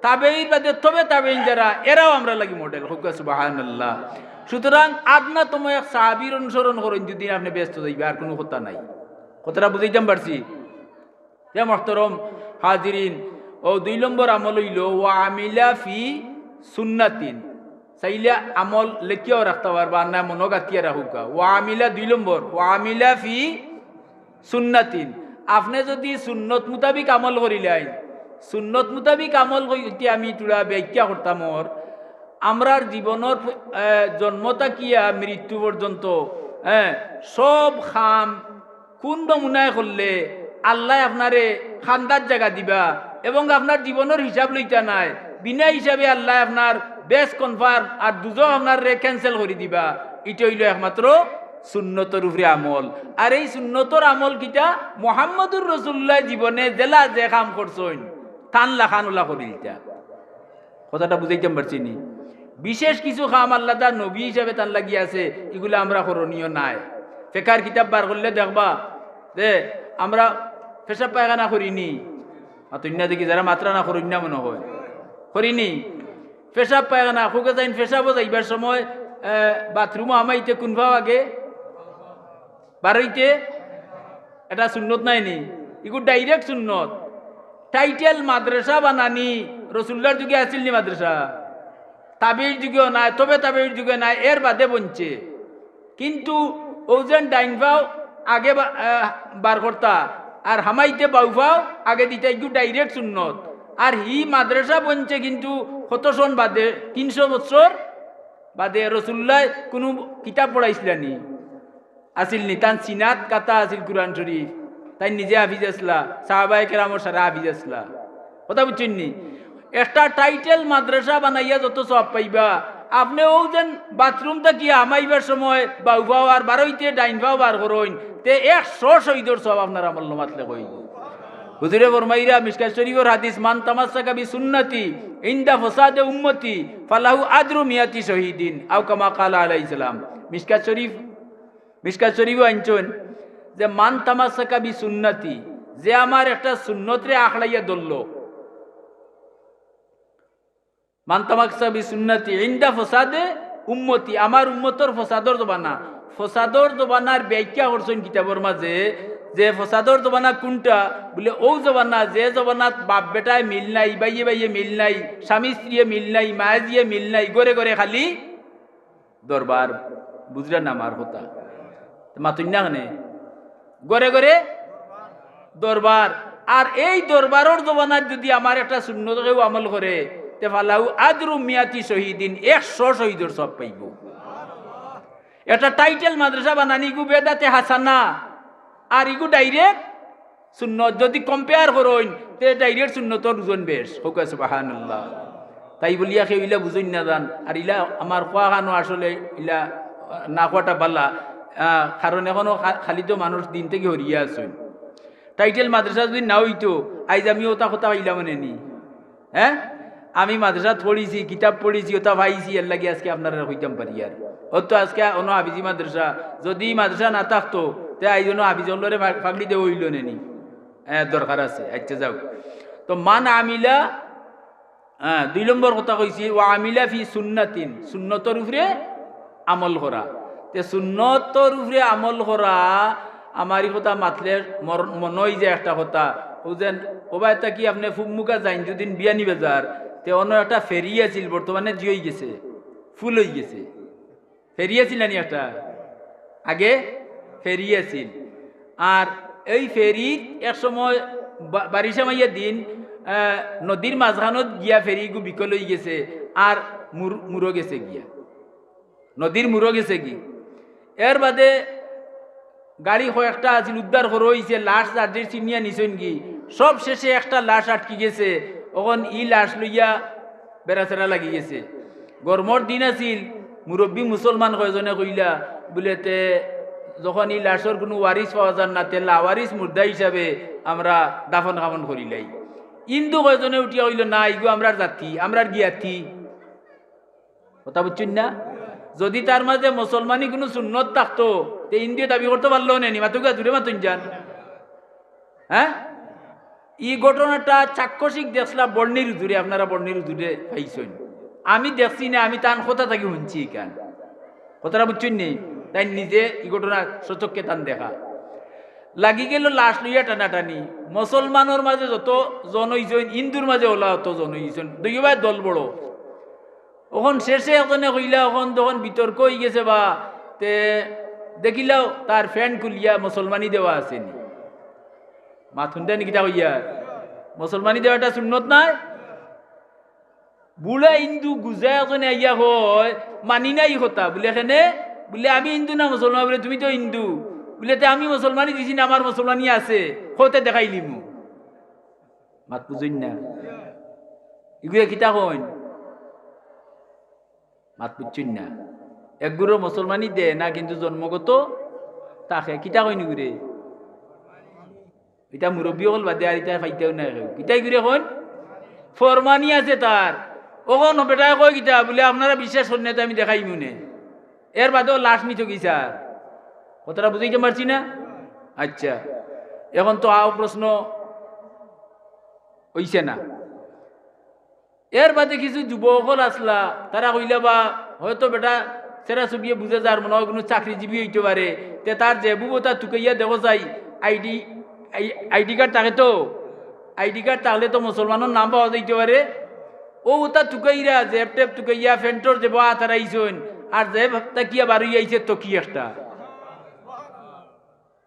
তাবেইর বাদে তবে তাবেইন যারা, এরাও আমরার লাগি model। কউক্কা সুবহানাল্লাহ। সুতরাং আদনাতম এক সাহাবীর অনুসরণ করইন, দুদিন আপনে বেহেস্ত যাইবা, আর কুনু কথা নাই। কথাটা বুঝাইতাম পারছি? হে মহতরম হাজিরিন, অউ দুই নম্বর আমল অইলো ওয়া আমিলা ফি সুন্নাতিন। চাইলে আমল লেখিয়াও রাখতা পারবা, আর না মনো গাতিয়া রাখউক্কা। ওয়া আমিলা দুই নম্বর, ওয়া আমিলা ফি সুন্নাতিন। আপনে যুদি সুন্নত মোতাবিক আমল করিলাইন, সুন্নত মোতাবিক আমল কইতে আমি থুড়া ব্যাখ্যা করতাম অর, আমরার জীবনর, আহ, জন্ম থাকিয়া মৃত্যু পর্যন্ত, হ্যাঁ, সব কাম কুন নমুনায় করলে আল্লায় আপনারে কান্দাত জাগা দিবা এবং আপনার জীবনর হিসাব লইতা নায়, বিনা হিসাবে আল্লায় আপনার বেহেস্ত confirm আর দুজখ আপনারে cancel করি দিবা। ইটা অইলো একমাত্র সুন্নতর উপরে আমল। আর এই সুন্নতর আমল কিতা? মোহাম্মদুর রসুলুল্লায় জীবনে যেলা যে কাম করছইন, তান লাখান অলা করিলিতা। কথাটা বুঝাইতাম পারছি নি? বিশেষ কিছু কাম আল্লাহ তার নবী হিসাবে তান লাগি আছে, ইগুলা আমরা করণীয় নায়। ফেকার কিতাব বার করলে দেখবা যে আমরা পেশাব পায়খানা করি নি, মাতইন না দেখি, যারা মাতরা না করইন না মনে হয়, করি নি। পেশাব পায়খানা, কউক্কা চাইন পেশাবো যাইবার সময়, আহ, বাথরুমো হামাইতে কুন পাও আগে? বারইতে? এটা সুন্নত নায় নি? ইগু direct সুন্নত। Title মাদ্রাসা বানানি, রসুলুল্লাহর যুগে আছিল নি মাদ্রাসা? তাবেইর যুগেও নাই, তবে তাবেইর যুগে নাই, এর বাদে বনছে। কিন্তু অউ যেন ডাইন পাও আগে বা-, আহ, বার করতা, আর হামাইতে বাউ পাও আগে দিতা, ইগু direct সুন্নত। আর হি মাদ্রাসা বনছে কিন্তু কত সন বাদে, তিনশো বছর বাদে। রসুলুল্লায় কুনু কিতাব পড়াইছিলা নি? আছিল নি? তান সিনাত কাতা আছিল কুরআন শরীফ, তাইন নিজে হাফিজ আছলা, সাহাবায়ে কেরামর সারা হাফিজ আছলা। কথা বুঝছইন নি? একটা title মাদ্রাসা বানাইয়া যত সওয়াব পাইবা, আপনে অউ যেন বাথরুম থাকিয়া হামাইবার সময় বাউ পাও আর বারইতে ডাইন পাও বার করইন, তে একশো শহীদর সওয়াব আপনার আমলনামাত লেখা অইবো। হুজুরে ফরমাইরা মিশকাত শরীফর হাদিস, "মান তামাসসাকা বি সুন্নতি ইনদা ফাসাদে উম্মতি ফালাহু আজরু মিয়াতি শহীদিন", আও কামা কালা আলাইহিস সালাম। মিশকাত শরীফ, মিশকাত শরীফও আনছইন যে, "মান তামাসসাকা বি সুন্নতি", যে আমার একটা সুন্নতরে আখড়াইয়া ধরলো, মান তামাসসাকা বি সুন্নতি ইনদা ফাসাদে উম্মতি, আমার উম্মতর ফসাদর জমানা। ফসাদর জমানার ব্যাখ্যা করছইন কিতাবর মাঝে যে ফসাদর জমানা কুনটা, বুলে অউ জমানা যে জমানাত বাপ বেটায় মিল নাই, ভাইয়ে ভাইয়ে মিল নাই, স্বামী স্ত্রীয়ে মিল নাই, মায়ে জিয়ে মিল নাই, ঘরে ঘরে খালি দরবার। বুঝরা না আমার কথা? তে মাতইন না কেনে? ঘরে ঘরে দরবার। আর এই দরবারর জমানাত যুদি আমার একটা সুন্নত কেউ আমল করে, তে ফালাহু আজরু মিয়াতি শহীদিন, একশো শহীদর সওয়াব পাইবো। একটা টাইটেল মাদ্রাসা বানানি, ইগু বেদাতে হাসানা, আর ইগু ডাইরেক্ট সুন্নত। যুদি compare করইন, তে ডাইরেক্ট সুন্নতর ওজন বেশ। কউক্কা সুবহানাল্লাহ। তাই বুলিয়া কেউ ইলা বুঝইন না যান। আর ইলা আমার কওয়াখানো আসলে ইলা, আহ, না কওয়াটা বালা। আহ, কারণ অখনো খা-, খালি তো মানুষ দিন থাকি হরিয়া আছইন। টাইটেল মাদ্রাসা যুদি না অইতো, আইজ আমি অতা কথা পাইলাম নে নি? হে, আমি মাদ্রাসাত পড়ছি, কিতাব পড়ছি, অতা পাইছি, এরলাগি আজকে আপনারারে কইতাম পারিয়ার। অতো আজকে অনো হাফিজি মাদ্রাসা, যুদি মাদ্রাসা না থাকতো, তে আইজ অনো হাফিজ অকলরে ফা-, ফাগড়ি দেওয়া অইলো নে নি? এ, দরকার আছে। আচ্ছা, যাউক। তো মান আমিলা, হ্যাঁ, দুই নম্বর কথা কইছি, ওয়া আমিলা ফি সুন্নাতিন, সুন্নতর উপরে আমল করা। তে সুন্নতর উপরে আমল করা, আমার ই কথা মাতলে মর-, মনো অইযায় একটা কথা, অউ যেন, ওবায় থাকি আপনে ফুমুকা যাইন, যুদিন বিয়ানীবাজার, তে অনো একটা ফেরি আছিল, বর্তমানে জি অইগেছে, ফুল অইগেছে। ফেরি আছিল না নি একটা? আগে ফেরি আছিল। আর এই ফেরিত এক সময় বা-, বারিশা মাইয়া দিন, আহ, নদীর মাঝখানত গিয়া ফেরিগু বিকল অইগেছে, আর মুর-, মুরো গেছে গিয়া। নদীর মুরো গেছে গি। এর বাদে গাড়ি কয়েকটা আছিল, উদ্ধার করা অইছে, লাশ যার যার চিনিয়া নিছইন গি। সব শেষে একটা লাশ আটকি গেছে, অখন ই লাশ লইয়া বেড়াছেড়া লাগি গেছে। গরমর দিন আছিল, মুরব্বি মুসলমান কয়জনে কইলা, বুলে, "তে যখন ই লাশর কুনু ওয়ারিস পাওয়া যার না, তে লাওয়ারিস মুর্দা হিসাবে আমরা দাফন কাফন করিলাই।" হিন্দু কয়জনে উঠিয়া কইলো, "না, ইগু আমরার জাতি, আমরার জ্ঞাতি।" কথা বুঝছইন না? যুদি তার মাঝে মুসলমানি কুনু সুন্নত থাকতো, তে হিন্দুয়ে দাবি করতো পারলো নে নি? মাতুক্কা, জুরে মাতুন যান। হ্যাঁ? ই ঘটনাটা চাক্ষুষিক দেখছলা বর্ণির হুজুরে, আপনারা বর্ণির হুজুরে পাইছইন। আমি দেখছি না, আমি তান কথা থাকি হুনছি ইখান। কথাটা বুঝছইন নি? তাইন নিজে ই ঘটনা স্বচক্ষে তান দেখা। লাগি গেল লাশ লইয়া টানাটানি। মুসলমানর মাঝে যত জন অইছইন, হিন্দুর মাঝে অলা অত জন অইছইন। দুইওবায় দল বড়। অখন শেষে একজনে কইলা, অখন যখন বিতর্ক অইগেছে বা, তে দেখিলাও তার প্যান্ট খুলিয়া মুসলমানি দেওয়া আছে নি? মাত হুনরা নি কিতা কইয়ার? মুসলমানি দেওয়াটা সুন্নত নায়? বুড়া হিন্দু গুজা একজনে আইয়া কয়, "মানি না ই কথা।" বুলে, "কেনে?" বুলে, "আমি হিন্দু না মুসলমান?" বুলে, "তুমি তো হিন্দু।" বুলে, "তে আমি মুসলমানি দিছি না, আমার মুসলমানি আছে, কও তে দেখাইলিমু।" মাত বুঝইন না? ইগুয়ে কিতা কইন? মাত বুঝছইন না? একগুরে মুসলমানি দেয় না, কিন্তু জন্মগত থাকে। কিতা কইন ইগুরে? ইতা মুরব্বি অকল বাদে আর ইতা পাইতাও না কেউ। কিতা ইগুরে কইন? ফরমানি আছে তার। অখন বেটায় কয় কিতা? বুলে, "আপনারা বিশ্বাস করইন না, তে আমি দেখাইমু নে।" এর বাদেও লাশ নিতো গি স্যার? কথাটা বুঝাইতাম পারছি না? আচ্ছা, অখন তো আও প্রশ্ন অইছে না। এর বাদে কিছু যুবক অকল আছলা, তারা কইলা বা হয়তো বেটা চেহারা ছবিয়ে বুঝা যার, মনো অয় কুনু চাকরিজীবী অইতো পারে, তে তার জেবু অতা তুকাইয়া দেখো চাই, আইডি, আই-, আইডি কার্ড থাকে তো, আইডি কার্ড থাকলে তো মুসলমানর নাম পাওয়া যাইতো পারে। অউ অতা তুকাইরা, জেব টেব তুকাইয়া, প্যান্টর জেবো আত হারাইছইন, আর জেব থাকিয়া বারইয়া আইছে তকি একটা।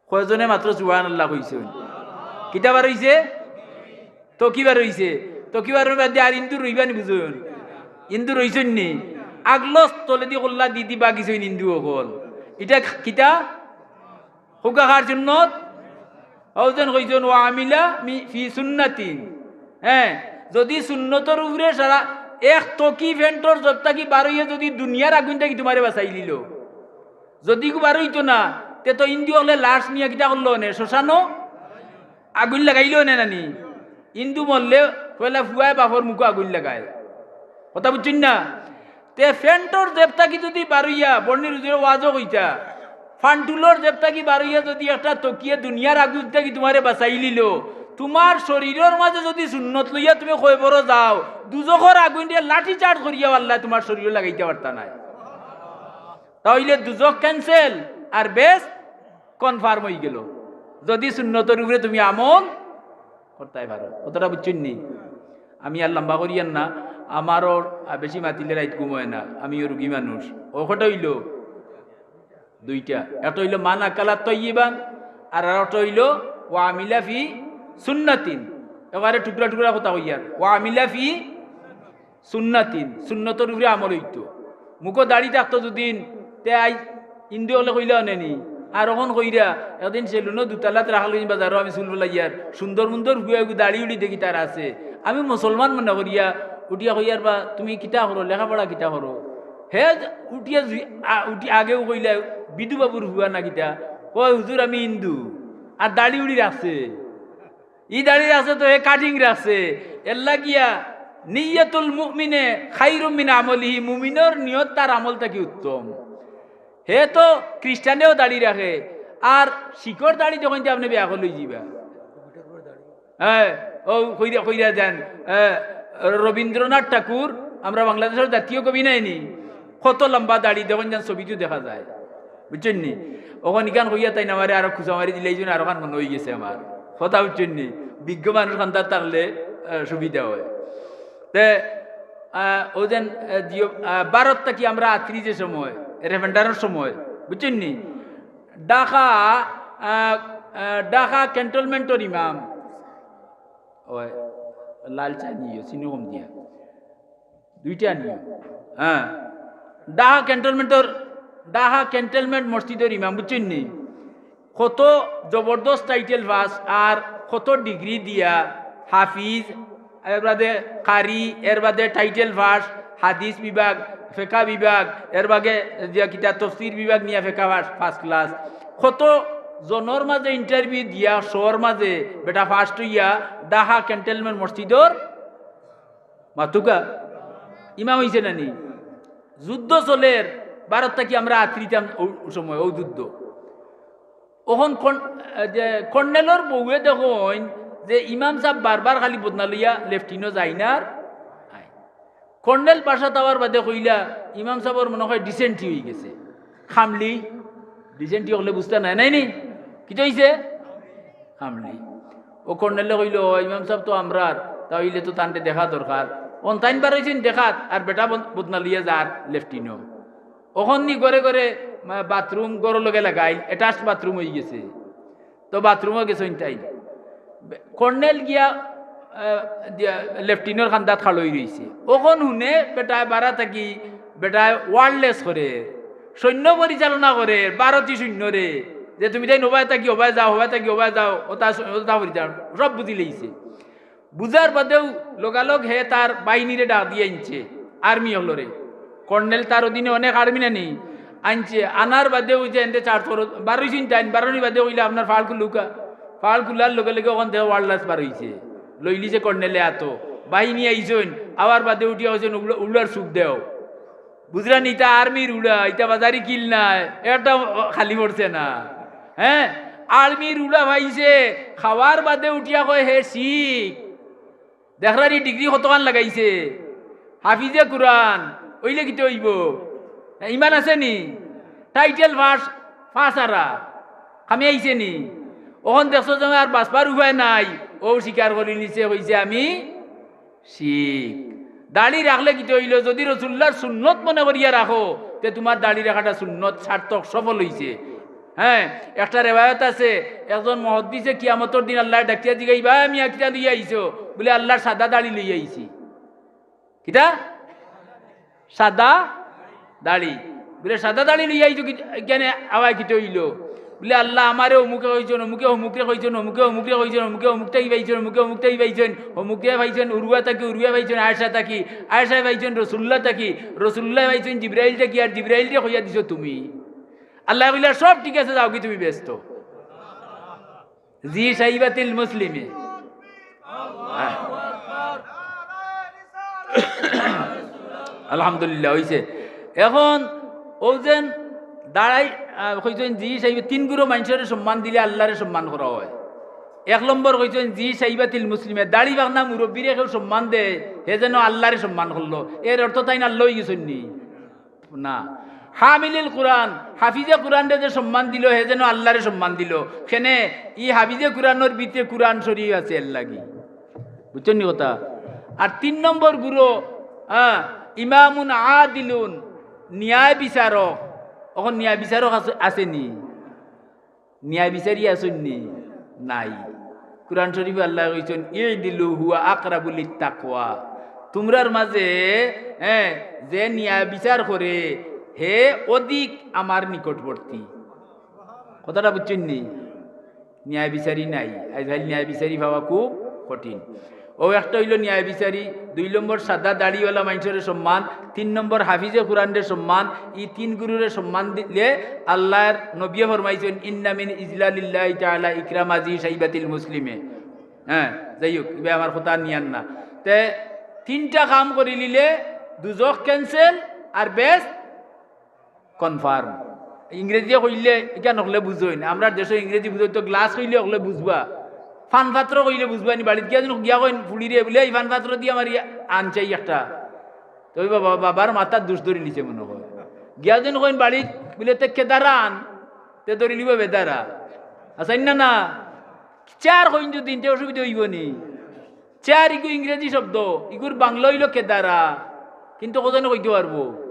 কয়জনে মাত্র সুবহানাল্লাহ কইছইন? কিতা বারইছে? তকি বারইছে। তকি বারর বাদে আর হিন্দু রইবা নি বুঝইন? হিন্দু রইছইন নি? আগলস তলেদি কল্লা দি দি বাগিছইন হিন্দু অকল। ইটা কিতা? কউক্কা কার সুন্নত? অউ যেন কইছইন, "ওয়া আমিলা মি-, ফি সুন্নাতিন।" হ্যাঁ, যুদি সুন্নতর উপরে সারা এক তকি প্যান্টর জেব থাকি বারইয়া যুদি দুনিয়ার আগুইন থাকি তুমারে বাচাইলিলো, যুদি ইগু বারইতো না, তে তো হিন্দু অকলে লাশ নিয়া কিতা করলো অনে? শ্মশানো আগুইন লাগাইলো অনে না নি? হিন্দু মরলে পয়লা ফুয়ায় বাপর মুখো আগুইন লাগায়। কথা বুঝছইন না? তে প্যান্টর জেব থাকি যুদি বারইয়া, বর্ণির হুজুরে ওয়াজও কইতা, ফান্টুলর জেব থাকি বারইয়া যুদি একটা তকিয়ে দুনিয়ার আগুইন থাকি তুমারে বাচাইলিলো, তুমার শরীরর মাঝে যুদি সুন্নত লইয়া তুমি কয়বরো যাও, দুজখর আগুইনরে লাঠি চার্জ করিয়াও আল্লায় তুমার শরীরো লাগাইতা পারতা নায়। তা অইলে দুজখ cancel আর বেহেস্ত confirm অইগেলো, যুদি সুন্নতর উপরে তুমি আমল করতায় পারো। কথাটা বুঝছইন নি? আমি আর লম্বা করিয়ার না, আমারও, আহ, বেশি মাতিলে রাইত ঘুম অয় না, আমিও রুগী মানুষ। অউ কয়টা অইলো? দুইটা। একটা অইলো মান আকালা তয়্যিবান, আর আর একটা অইলো ওয়া আমিলা ফি সুন্নাতিন, এবারে টুকরা টুকরা কথা কইয়ার, ওয়া আমিলা ফি সুন্নাতিন, সুন্নতর উপরে আমল অইতো। মুখো দাড়ি থাকতো যুদিন, তে আই হিন্দু অকলে কইলা অনে নি। আর অখন কইরা, একদিন সেলুনো দুতালাত রাখাল গঞ্জ বাজারো আমি চুল ফলাইয়ার, সুন্দর মুন্দর ফুয়া এগু দাড়ি উড়ি দেখি তার আছে। আমি মুসলমান মনে করিয়া উঠিয়া কইয়ার, "বা তুমি কিতা করো, লেখাপড়া কিতা করো?" হে উঠিয়া জুই-, আ-, উঠি আগেউ কইলা, "বিধু বাবুর ফুয়া না কিতা?" কয়, "হুজুর, আমি হিন্দু।" আর দাড়ি উড়ি রাখছে। ই দাড়ি রাখছে তো হে কাটিং রাখছে। এর লাগিয়া নিয়তুল মুমিনে খাইরুম মিন আমলিহি, মুমিনর নিয়ত তার আমল থাকি উত্তম। হে তো খ্রিস্টানেও দাড়ি রাখে, আর শিখর দাড়ি যখন যে আপনি বিয়া করে লই যাইবা। হ্যাঁ, ও কইরা, কইরা যান, হ্যাঁ, রবীন্দ্রনাথ ঠাকুর, আমরা বাংলাদেশর জাতীয় কবি নায়নি, কত লম্বা দাড়ি, দেখইন যান ছবিত দেখা যায়, বুঝছইন নি? অখন ইখান কইয়া তাইন আমারে আরো খুচা মারি দিলে, এই জন্য আরো খান মনে অইগেছে আমার কথা, বুঝছইন নি? বিজ্ঞ মানুষ কান্দাত থাকলে, আহ, সুবিধা অয়। তে, আহ, ও যেন, আহ, দিও, আহ, ভারত থাকি আমরা আত্রি যে সময়, রেফারেন্ডামর সময়, বুঝছইন নি? ঢাকা, আহ, আহ, ঢাকা ক্যান্টনমেন্টর ইমাম, ওই লাল চা নিও, চিনি কম দিয়া, দুইটা নিও। হ্যাঁ, ঢাকা ক্যান্টনমেন্টর, ঢাকা ক্যান্টনমেন্ট মসজিদর ইমাম, বুঝছইন নি? কত জবরদস্ত টাইটেল পাস আর কত ডিগ্রি দিয়া হাফিজ, এর বাদে কারি, এর বাদে টাইটেল পাস, হাদিস বিভাগ, ফেকা বিভাগ, এর বাদে যে কিতা তফসির বিভাগ নিয়া ফেকা পাস, ফার্স্ট ক্লাস। কত জনর মাঝে ইন্টারভিউ দিয়া, শোর মাঝে বেটা ফার্স্ট অইয়া ঢাকা ক্যান্টনমেন্ট মসজিদর মাতুকা ইমাম অইছে না নি? যুদ্ধ চলের, ভারত থাকি আমরা আত্রিতাম ও সময়, ও যুদ্ধ। অখন কর্ন-, এ, যে কর্নেলর বউয়ে দেখইন যে ইমাম সাব বারবার খালি বদনা লইয়া লেফটিনো যাইন আর আইন। কর্নেল বাসাত আওয়ার বাদে কইলা, "ইমাম সাবর মনে হয় ডিসেন্ট্রি অইগেছে।" খামলি, ডিসেন্ট্রি অকলে বুঝতা নায়, নায় নি? কিতা অইছে? খামলি। ও কর্নেলে কইলো, "ইমাম সাব তো আমরার, তা অইলে তো তানরে দেখা দরকার।" অন তাইন বারইছইন দেখাত, আর বেটা বদ-, বদনা লইয়া যার লেফটিনো। অখন নি ঘরে ঘরে, মা, বাথরুম ঘরর লগে লাগাইল, অ্যাটাচড বাথরুম অইগেছে। তো বাথরুমো গেছইন তাইন। বে-, কর্নেল গিয়া, আহ, দিয়া, লেফটিনোর কান্দাত খাড়ই রইছে। অখন হুনে বেটায় বারা থাকি, বেটায় ওয়ার্ডলেস করে, সৈন্য পরিচালনা করে, ভারতী সৈন্যরে, যে তুমি তাইন হবায় থাকি হবায় যাও, হবায় থাকি হবায় যাও, ওটা স-, ওটা পরিচালনা, সব বুঝিলাইছে। বুঝার বাদেউ লগালগ হে তার বাহিনীরে ডাক দিয়া আনছে, আর্মি অকলরে। কর্নেল তার অধীনে অনেক আর্মি নানি আনছে, আনার বাদেউ যে এনতে চার থর, বারইছইন তাইন, বারনির বাদে কইলা, "আপনার ফাড় খুলুক্কা।" ফাড় খুলার লগে লগে অখান থাকি ওয়ার্ডলেস বারইছে, লইলিছে কর্নেলে আতো। বাহিনী আইছইন, আওয়ার বাদে উঠিয়া কইছইন, "উড়া-, উড়ার সুখ দেও।" বুঝরা নি, ইতা আর্মির উড়া, ইতা বাজারি কিল নায়, এটা খালি পড়ছে না। হ্যাঁ, আর্মির উড়া পাইছে, খাওয়ার বাদে উঠিয়া কয়, "হে শিখ, দেখরানি ডিগ্রি কতখান লাগাইছে, হাফিজে কুরআন, অইলে কিতা অইবো? ইমান আছে নি? টাইটেল পাস, পাস আরা, কামে আইছে নি?" অখন দেখছো যে আর বাঁচবার উপায় নাই, অউ স্বীকার করিলিছে, কইছে, "আমি শিখ।" দাড়ি রাখলে কিতা অইলো? যুদি রসুলুল্লাহর সুন্নত মনে করিয়া রাখো, তে তুমার দাড়ি রাখাটা সুন্নত সার্থক, সফল অইছে। হ্যাঁ, একটা রেওয়ায়ত আছে, একজন মুহাদ্দিসে কিয়ামতর দিন আল্লারে ডাকিয়া জিগাইবা, "মিয়া, কিতা লইয়া আইছো?" বুলে, "আল্লার সাদা দাড়ি লইয়া আইছি।" কিতা? সাদা দাড়ি। বুলে, "সাদা দাড়ি লইয়া আইছো কি-, কেনে আওয়ায় কিতা অইলো?" বুলে, "আল্লা আমারে অমুকে কইছইন, অমুকে অমুকরে কইছইন, অমুকে অমুকরে কইছইন, অমুকে অমুকটাই পাইছইন, অমুকে অমুকটাই পাইছইন, অমুকে পাইছইন উরুয়া থাকি, উরুয়া পাইছইন আয়েশা থাকি, আয়েশায় পাইছইন রসুলুল্লাহ থাকি, রসুলুল্লায় পাইছইন জিব্রাইল থাকি, আর জিব্রাইলরে কইয়া দিছো তুমি।" আল্লায় কইলা, "সব ঠিক আছে, যাওগি তুমি বেহেস্তো।" জি শাইবাতিল মুসলিমে। আলহামদুলিল্লাহ, অইছে। এখন অউ যেন দাঁড়াই, আহ, কইছইন জি শাইবে তিন গুরু মানষরে সম্মান দিলে আল্লারে সম্মান করা অয়। এক নম্বর কইছইন জি শাইবাতিল মুসলিমে, দাড়ি পাকনা মুরব্বিরে কেউ সম্মান দেয়, হে যেন আল্লারে সম্মান করলো। এর অর্থ তাইন আল্লা অইগেছইন নি? না। হামিলিল কুরআন, হাফিজে কুরআনরে যে সম্মান দিলো, হে যেন আল্লারে সম্মান দিলো। কেনে? ই হাফিজে কুরআনর ভিতরে কুরআন শরীফ আছে, এর লাগি। বুঝছইন নি কথা? আর তিন নম্বর গুরু, হ্যাঁ, ইমামুন আদিলুন, ন্যায় বিচারক। অখন ন্যায় বিচারক আছে, আছে নি? ন্যায় বিচারি আছইন নি? নাই। কুরআন শরীফে আল্লায় কইছইন, "ইদিলু হুয়া আকরাবু লিত্তাকওয়া।" তুমরার মাঝে, হ্যাঁ, যে ন্যায় বিচার করে, হে অধিক আমার নিকটবর্তী। কথাটা বুঝছইন নি? ন্যায় বিচারি নাই। আইজকাইল ন্যায় বিচারি পাওয়া খুব কঠিন। অউ একটা অইলো ন্যায় বিচারি, দুই নম্বর সাদা দাড়িওয়ালা মানষরে সম্মান, তিন নম্বর হাফিজে কুরআনরে সম্মান। ই তিন গুরুরে সম্মান দিলে আল্লার নবিয়ে ফরমাইছইন, "ইন্না মিন ইজলালিল্লাহি তাআলা ইকরামা জি শাইবাতিল মুসলিমে।" হ্যাঁ, যাই হউক, ইবা আমার কথা নিয়ার না। তে তিনটা কাম করিলিলে দুজখ cancel আর বেহেস্ত confirm। ইংরেজিয়ে কইলে ইখান হকলে বুঝইন। আমরার দেশো ইংরেজি বুঝইন তো, গ্লাস কইলে হকলে বুঝবা, পান পাত্র কইলে বুঝবা নি? বাড়িত গিয়া যেন গিয়া কইন ফুড়িরে, বুলে, "ই পান পাত্র দি আমার ইয়া আন চাই একটা।" তে অউ বাবা, বাবার মাথাত দুষ ধরিলিছে মনে কয়। গিয়া যেন কইন বাড়িত, বুলে, "তে কেদারা আন?" তে ধরিলিবো বেদারা। আচ্ছা, না, না, চেয়ার কইন যুদি, তে অসুবিধা অইবো নি? চেয়ার ইগু ইংরেজি শব্দ, ইগুর বাংলা অইলো কেদারা, কিন্তু কজনে কইতে পারবো?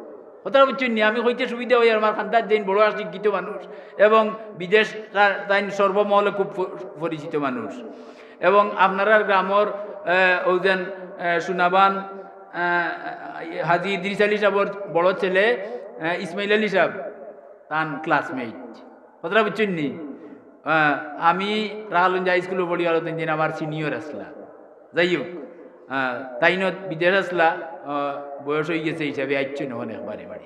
কথাটা বুঝছইন নি? আমি কইতে সুবিধা অয়, আমার খান্দাত যেইন বড় আর শিক্ষিত মানুষ এবং বিদেশ তা-, তাইন সর্বমহলে খুব প-, পরিচিত মানুষ। এবং আপনারার গ্রামর, আহ, অউ যেন, আহ, সুনাবান, আহ, হাজী ইদ্রিস আলী সাবর বড় ছেলে, আহ, ইসমাইল আলী সাব, তান classmate। কথাটা বুঝছইন নি? আহ, আমি রাখালগঞ্জ হাই স্কুলো পড়ি, আর তিন দিন আমার senior আছলা। যাই হউক, আহ, তাইন বিদেশ আছলা, আহ, বয়স অইগেছে হিসাবে আইছইন অখন একবারে বাড়ি।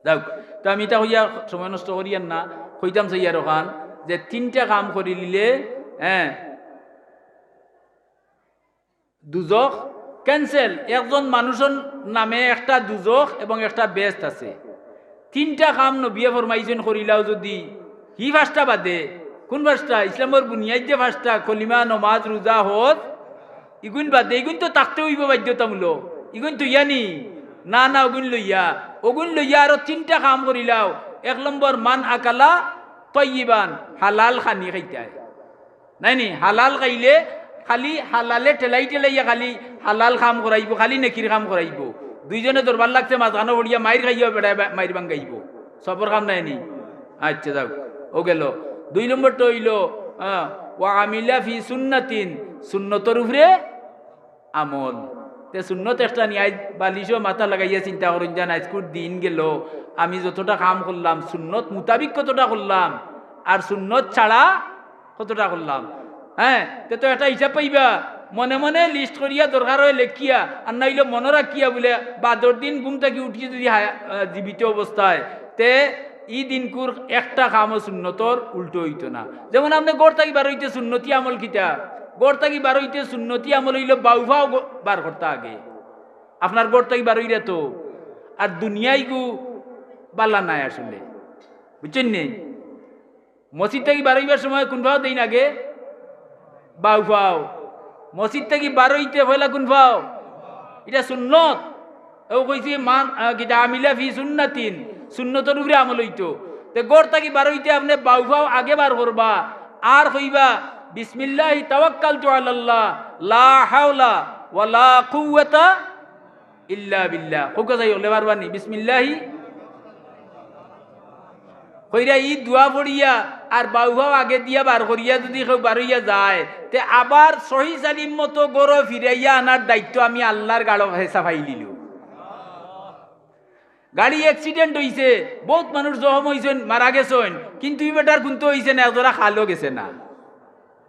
যাউক, তো আমি ইতা কইয়া সময় নষ্ট করিয়ার না, কইতাম চাইয়ার অখান যে তিনটা কাম করিলিলে, হ্যাঁ, দুজখ cancel। একজন মানুষর নামে একটা দুজখ এবং একটা বেহেস্ত আছে। তিনটা কাম নবিয়ে ফরমাইছইন করিলাও যুদি, হি পাঁচটা বাদে, কুন পাঁচটা? ইসলামর বুনিয়াদ যে পাঁচটা, কলিমা, নমাজ, রোজা, হজ, ইগুইন বাদে, ইগুইন তো থাকতে অইবো বাধ্যতামূলক। ইগুইন থইয়া নি? না, না, অগুইন লইয়া। অগুইন লইয়া আরো তিনটা কাম করিলাও। এক নম্বর, মান আকালা তয়্যিবান, হালাল খানি খাইতায়। নায় নি? হালাল খাইলে খালি হালালে ঠেলাই ঠেলাইয়া খালি হালাল কাম করাইবো, খালি নেকির কাম করাইবো। দুইজনে দরবার লাগছে, মাঝখানো পড়িয়া মাইর খাইয়া বেটায় বা-, মাইর ভাঙ্গাইবো। সবর কাম নায় নি? আচ্ছা, যাউক, অউ গেলো। দুই নম্বরটা অইলো, আহ, "ওয়া আমিলা ফি সুন্নাতিন", সুন্নতর উপরে আমল। তে সুন্নত একটা নি, আইজ বালিশো মাথা লাগাইয়া চিন্তা করইন যান, আইজকুর দিন গেলো, আমি যতটা কাম করলাম, সুন্নত মোতাবিক কতটা করলাম, আর সুন্নত ছাড়া কতটা করলাম? হ্যাঁ, তে তো একটা হিসাব পাইবা। মনে মনে list করিয়া দরকার অয় লেখিয়া, আর নাইলে মনো রাখিয়া বুলে বাদর দিন ঘুম থাকি উঠি যুদি হায়া-, আহ, জীবিত অবস্থায়, তে ই দিনকুর একটা কামও সুন্নতর উল্টো অইতো না। যেমন আপনে ঘর থাকি বারইতে সুন্নতি আমল কিতা? ঘর থাকি বারইতে সুন্নতি আমল অইলো বাউফাও গ-, বার করতা আগে। আপনার ঘর থাকি বারইরা তো, আর দুনিয়াইগু বালা নায় আসলে, বুঝছইন নি? মসজিদ থাকি বারইবার সময় কুন ফাও দেইন আগে? বাউফাও। মসজিদ থাকি বারইতে পয়লা কুন ফাও? ইটা সুন্নত। অউ কইছি মান, আহ, কিতা, আমিলা ফি সুন্নাতিন, সুন্নতর উপরে আমল অইতো। তে ঘর থাকি বারইতে আপনে বাউফাও আগে বার করবা, আর কইবা, "বিসমিল্লাহি তাওয়াক্কালতু আলাল্লাহ, লা হাওলা ওয়ালা কুওয়াতা ইল্লা বিল্লাহ।" কউক্কা চাই, অকলে পারবা নি? বিসমিল্লাহি কইরা ই দোয়া পড়িয়া আর বাউফাও আগে দিয়া বার করিয়া যুদি কেউ বারইয়া যায়, তে আবার সহি সালিম মতো ঘরো ফিরাইয়া আনার দায়িত্ব আমি আল্লার গাড়ো হেসা ফাইলিলু। গাড়ি accident অইছে, বউত মানুষ জখম অইছইন, মারা গেছইন, কিন্তু ই বেটার কুন্তা অইছে না, একজরা খালও গেছে না।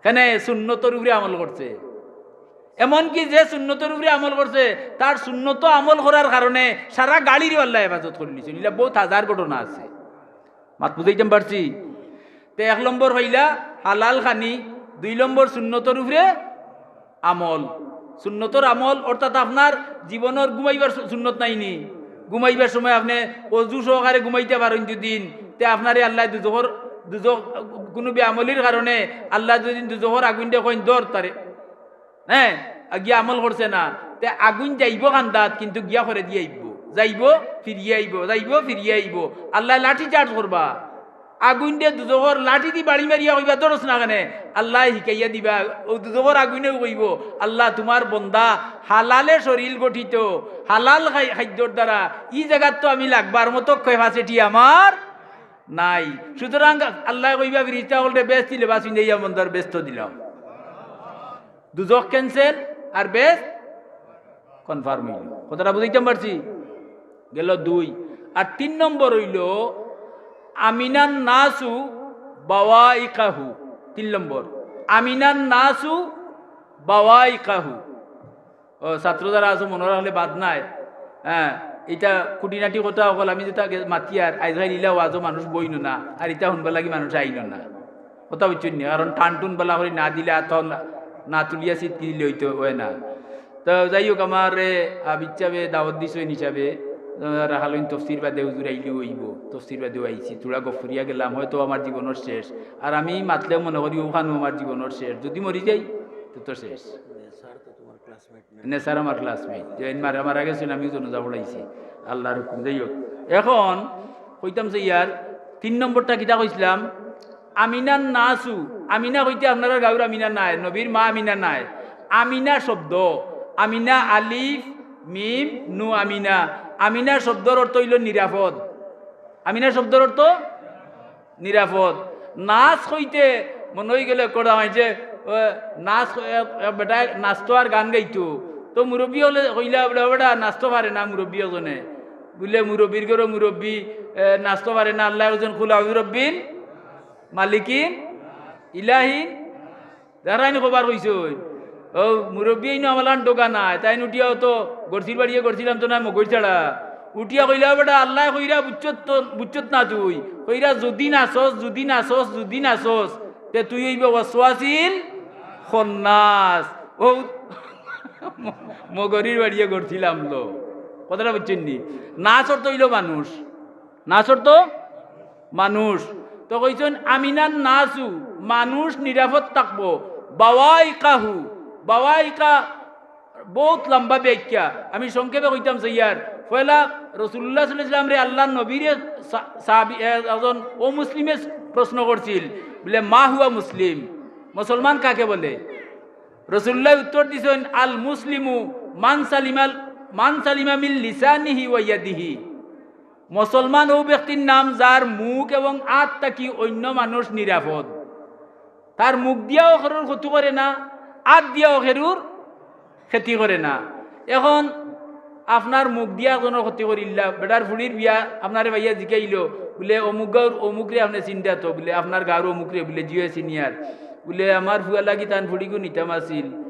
কেনে? সুন্নতর উপরে আমল করছে। এমনকি যে সুন্নতর উপরে আমল করছে, তার সুন্নত আমল করার কারণে সারা গাড়িরে আল্লায় হেফাজত করিলিছইন। ইলা বউত হাজার ঘটনা আছে। মাত বুঝাইতাম পারছি? তে এক নম্বর অইলা হালাল খানি, দুই নম্বর সুন্নতর উপরে আমল। সুন্নতর আমল অর্থাৎ আপনার জীবনর ঘুমাইবার সু-, সুন্নত নায় নি? ঘুমাইবার সময় আপনে অজু সহকারে ঘুমাইতা পারইন যুদি, তে আপনারে আল্লায় দুজখর, দুজখ, কুনু বেআমলির কারণে আল্লায় যুদি দুজখর আগুইনরে কইন, "ধর তারে", হ্যাঁ, গিয়া আমল করছে না, তে আগুইন যাইবো কান্দাত, কিন্তু গিয়া করেদি আইবো, যাইবো, ফিরিয়া আইবো, যাইবো, ফিরিয়া আইবো। আল্লায় লাঠি charge করবা। আগুইনরে দুজখর লাঠি দি বাড়ি মারিয়া কইবা, "ধরস না কেনে?" আল্লায় হিকাইয়া দিবা, অউ দুজখর আগুইনেও কইবো, "আল্লাহ, তুমার বন্দা হালালে শরীল গঠিত, হালাল খাই-, খাদ্যর দ্বারা, ই জাগাত তো আমি লাগবার মতো capacity আমার নাই। সুতরাং আল্লায় কইবা ফিরিস্তা অকলরে বেহেস্তি লেবাস পিন্দাইয়া বন্দর বেহেস্ত দিলাম। দুজখ cancel আর বেহেস্ত confirm অইলো। কথাটা বুঝাইতাম পারছি? গেল দুই। আর তিন নম্বর অইলো, আমিনান নাসু বাওয়াইকাহু। তিন নম্বর, আমিনান নাসু বাওয়াইকাহু। ও, ছাত্র যারা আছো, মনো রাখলে বাদ নাই। হ্যাঁ, ইটা খুঁটিনাটি কথা অকল আমি যেটা আগে মাতিয়ার, আইজকাইল ইলা ওয়াজো মানুষ বইন না, আর ইটা হুনবার লাগি মানুষ আইন না। কথা বুঝছইন নি? কারণ টান টুন বালা করি না দিলে, আর তখন না তুলিয়া সিটকি দিলে অইতো, অয় না। তো যাই হোক, আমার, এ, আবিদ সাবে দাওয়াত দিছইন হিসাবে, আহ, রাখালইন তফসির বাদে হুজুর আইলেও অইবো, তফসির বাদেও আইছি, থুড়া গফ করিয়া গেলাম, হয়তো আমার জীবনর শেষ। আর আমি মাতলেও মনো করি অখানও আমার জীবনর শেষ, যদি মরি যাই তো, তো শেষ। নেসার আমার classmate, যে মারা, মারা গেছইন, আমিও জানাজা পড়াইছি, আল্লার হুকুম। যাই হোক, এখন কইতাম যে ইয়ার তিন নম্বরটা কিতা কইছিলাম, আমিনান নাসু। আমিনা কইতে আপনারার গাউর আমিনা নায়, নবীর মা আমিনা নায়। আমিনা শব্দ, আমিনা আলিফ মিম নু আমিনা। আমিনা শব্দর অর্থ অইলো নিরাপদ। আমিনা শব্দর অর্থ নিরাপদ। নাস কইতে মনো অইগেলো করা অয় যে, ও, নাস, এ, এ, বেটায় নাচতো আর গান গাইতো। তো মুরব্বি অকলে কইলা, "বেটা, বেটা, নাচতো পারে না মুরব্বি অকজনে।" বুলে, "মুরব্বির ঘরো মুরব্বি, এ, নাচতো পারে না, আল্লায় কইছইন, 'কুল আউযু বিরাব্বিন মালিকিন ইলাহিন।'" যারা ইনো খবর কইছইন, ও মুরব্বি ইনো আমালান ডোগা নায়, তাইন উঠিয়াও তো গরছির বাড়িয়ে গরছিলাম তো না মগর ছাড়া। উঠিয়া কইলা, "বেটা, আল্লায় কইরা বুঝছত তো, বুঝছত না তুই। কইরা যদি নাচস, যদি নাচস, যদি নাচস, তে তুই অইবে ওয়াসওয়াসিল খন্নাস।" ও ম-, মগরির বাড়িয়ে গরছিলাম লো। কথাটা বুঝছইন নি? নাচ অর্থ অইলো মানুষ। নাচ অর্থ মানুষ। তো কইছইন, "আমিনান নাসু", মানুষ নিরাপদ থাকবো। "বাওয়াইকাহু", বাওয়াইকা বউত লম্বা ব্যাখ্যা, আমি সংক্ষেপে কইতাম চাইয়ার। পয়লা রাসুলুল্লাহ সাল্লাল্লাহু আলাইহি ওয়াসাল্লামরে আল্লার নবীরে সা-, সাহাবী, এ, একজন অমুসলিমে প্রশ্ন করছিল, বুলে, "মা হুয়া মুসলিম?" মুসলমান কাকে বলে? রাসুলুল্লায় উত্তর দিছইন, "আল মুসলিমু মান সালিমাল, মান সালিমা মিন লিসানিহি ওয়া ইয়াদিহি।" মুসলমান অউ ব্যক্তির নাম যার মুখ এবং আত থাকি অইন্য মানুষ নিরাপদ। তার মুখ দিয়াও কেউর ক্ষতি করে না, আত দিয়াও কেউর ক্ষতি করে না। এখন আপনার মুখ দিয়া একজনর ক্ষতি করিলা, বেটার ফুড়ির বিয়া, আপনারে পাইয়া জিকাইলো, বুলে, "অমুক গাউর অমুকরে আপনে চিনতা তো?" বুলে, "আপনার গাউর অমুকরে।" বুলে, "জি অয়, চিনিয়ার।" বুলে, "আমার ফুয়ার লাগি তান ফুড়িগু নিতাম আছিল,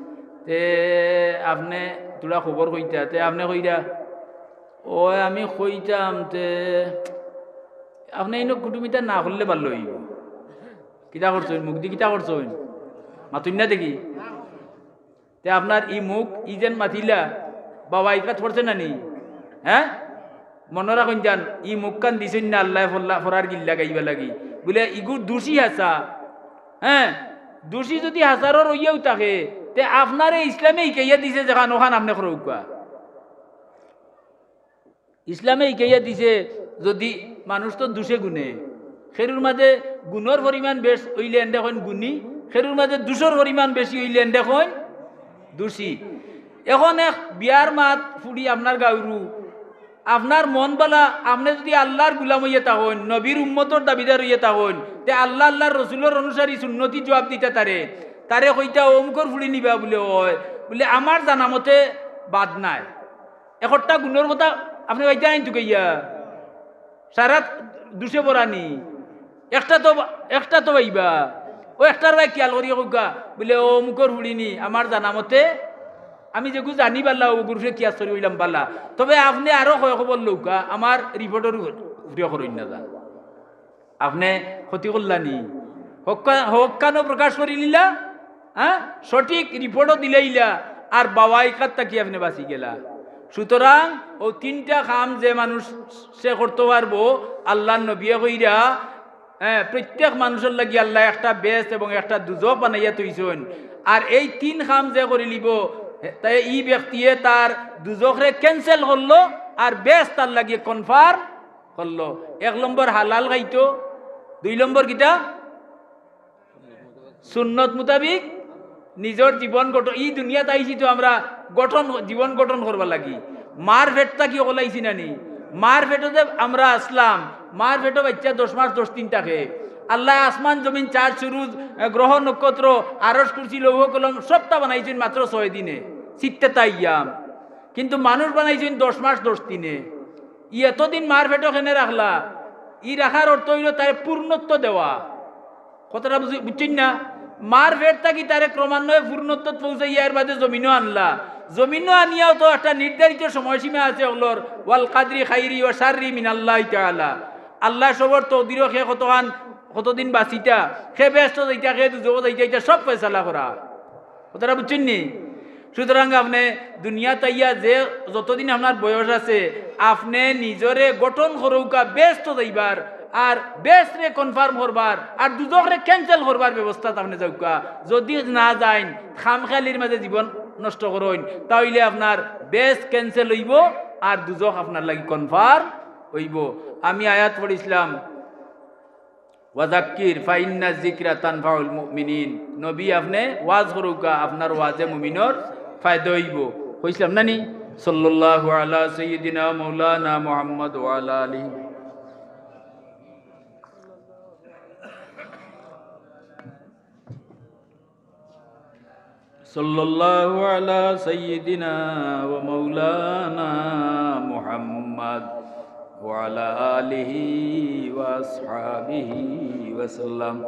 তে আপনে থুড়া খবর কইতা।" তে আপনে কইরা, "অয় আমি কইতাম, তে আপনে ইনো কুটুমিতা না করলে ভালা অইবো।" কিতা করছইন? মুখদি কিতা করছইন? মাতইন না দেখি। তে আপনার ই মুখ, ই যেন মাতিলা, বাওয়াইকাত পড়ছে না নি? হ্যাঁ? মনো রাখইন যান, ই মুখখান দিছইন না আল্লায় ফরলা-, ফরার গিল্লা গাইবা লাগি। বুলে, "ইগু দুষী হাছা।" হ্যাঁ? দুষী যুদি হাছারর অইয়াও থাকে, তে আপনারে ইসলামে হিকাইয়া দিছে যেখান, ওখান আপনে করউক্কা। ইসলামে হিকাইয়া দিছে, যুদি মানুষ তো দুষে গুণে, কেউর মাঝে গুণর পরিমাণ বেশ অইলে এনরে কইন গুণী, কেউর মাঝে দুষর পরিমাণ বেশি অইলে এনরে কইন দুষী। এখন এক বিয়ার মাত ফুড়ি আপনার গাউরু, আপনার মন বালা, আপনে যুদি আল্লার গুলাম অইয়া থাকইন, নবীর উম্মতর দাবিদার অইয়া থাকইন, তে আল্লা, আল্লার রসুলর অনুসারী সুন্নতি জুয়াব দিতা তারে, তারে কইতা, "অমুকর ফুড়ি নিবা?" বুলে, "অয়।" বুলে, "আমার জানা মতে বাদ নাই।" একটা গুণর কথা আপনে পাইতা নাইন তুকাইয়া? সারা দুষে ভরা নি। একটা তো, একটা তো পাইবা। অউ একটার বায় খিয়াল করি কউক্কা, বুলে, "অমুকর ফুড়ি নি, আমার জানা মতে, আমি যেগু জানি বালা, অগুর উপরে কিয়াস করি কইলাম বালা।" তবে আপনে আরো কয় খবর লউক্কা, আমার রিপোর্টর উপরে করইন না যান। আপনে ক্ষতি করলা নি? হক্কা-, হকখানও প্রকাশ করিলিলা, হ্যাঁ, সঠিক রিপোর্টও দিলাইলা, আর বাওয়াইকাত থাকি আপনে বাঁচি গেলা। সুতরাং অউ তিনটা কাম যে মানুষে করতো পারবো, আল্লার নবিয়ে কইরা, হ্যাঁ, প্রত্যেক মানুষর লাগি আল্লায় একটা বেহেস্ত এবং একটা দুজখ বানাইয়া থইছইন। আর এই তিন কাম যে করিলিবো, তে ই ব্যক্তিয়ে তার দুজখরে cancel করলো, আর বেহেস্ত তার লাগি confirm করলো। এক নম্বর হালাল খাইতো, দুই নম্বর কিতা? সুন্নত মোতাবিক নিজর জীবন গঠন। ই দুনিয়াত আইছি তো আমরা গঠন, জীবন গঠন করবার লাগি। মার পেট থাকি অকল আইছি না নি? মার পেটো যে আমরা আছলাম, মার পেটো বাইচ্চা দশ মাস দশ দিন থাকে। আল্লায় আসমান জমিন, চার সুরুজ, আহ, গ্রহ নক্ষত্র, আরশ কুরসি লৌহ কলম সবতা বানাইছইন মাত্র ছয় দিনে, সিত্তাতা আইয়াম। কিন্তু মানুষ বানাইছইন দশ মাস দশ দিনে। ই এতদিন মার পেটো কেনে রাখলা? ই রাখার অর্থ অইলো তারে পূর্ণত্ব দেওয়া। কথাটা বুঝি-, বুঝছইন না? মার পেট থাকি তারে ক্রমান্বয়ে পূর্ণত্বত পৌঁছাইয়া এর বাদে জমিনো আনলা। জমিনো আনিয়াও তো একটা নির্ধারিত সময়সীমা আছে অকলর, ওয়াল কাদরি খাইরি ওয়া শাররি মিনাল্লাহি তাআলা। আল্লায় সবর তকদিরো কে কতখান, কতদিন বাঁচিতা, কে বেহেস্তো যাইতা, কে দুজখো যাইতা, ইতা সব ফয়সালা করা। কথাটা বুঝছইন নি? সুতরাং আপনে দুনিয়াত আইয়া যে যতদিন আপনার বয়স আছে, আপনে নিজরে গঠন করউক্কা বেহেস্তো যাইবার, আর বেহেস্তরে confirm করবার, আর দুজখরে cancel করবার ব্যবস্থাত আপনে যাউক্কা। যুদি না যাইন, খামখেয়ালির মাঝে জীবন নষ্ট করইন, তা অইলে আপনার বেহেস্ত cancel অইবো, আর দুজখ আপনার লাগি confirm অইবো। আমি আয়াত পড়ছিলাম, "ওয়াজাক্কির ফাইন্না যিকরা তানফাউল মুমিনিন।" নবী, আপনে ওয়াজ করউক্কা, আপনার ওয়াজে মুমিনর ফায়দা অইবো। কইছিলাম না নি? সাল্লাল্লাহু আলা সাইয়্যিদিনা মাওলানা মুহাম্মদ ওয়া আলা আলিহি। সাল্লাল্লাহু আলা সাইয়্যিদিনা ওয়া মাওলানা মুহাম্মদ ওয়া আলা আলিহি ওয়া আসহাবিহি ওয়া সাল্লাম।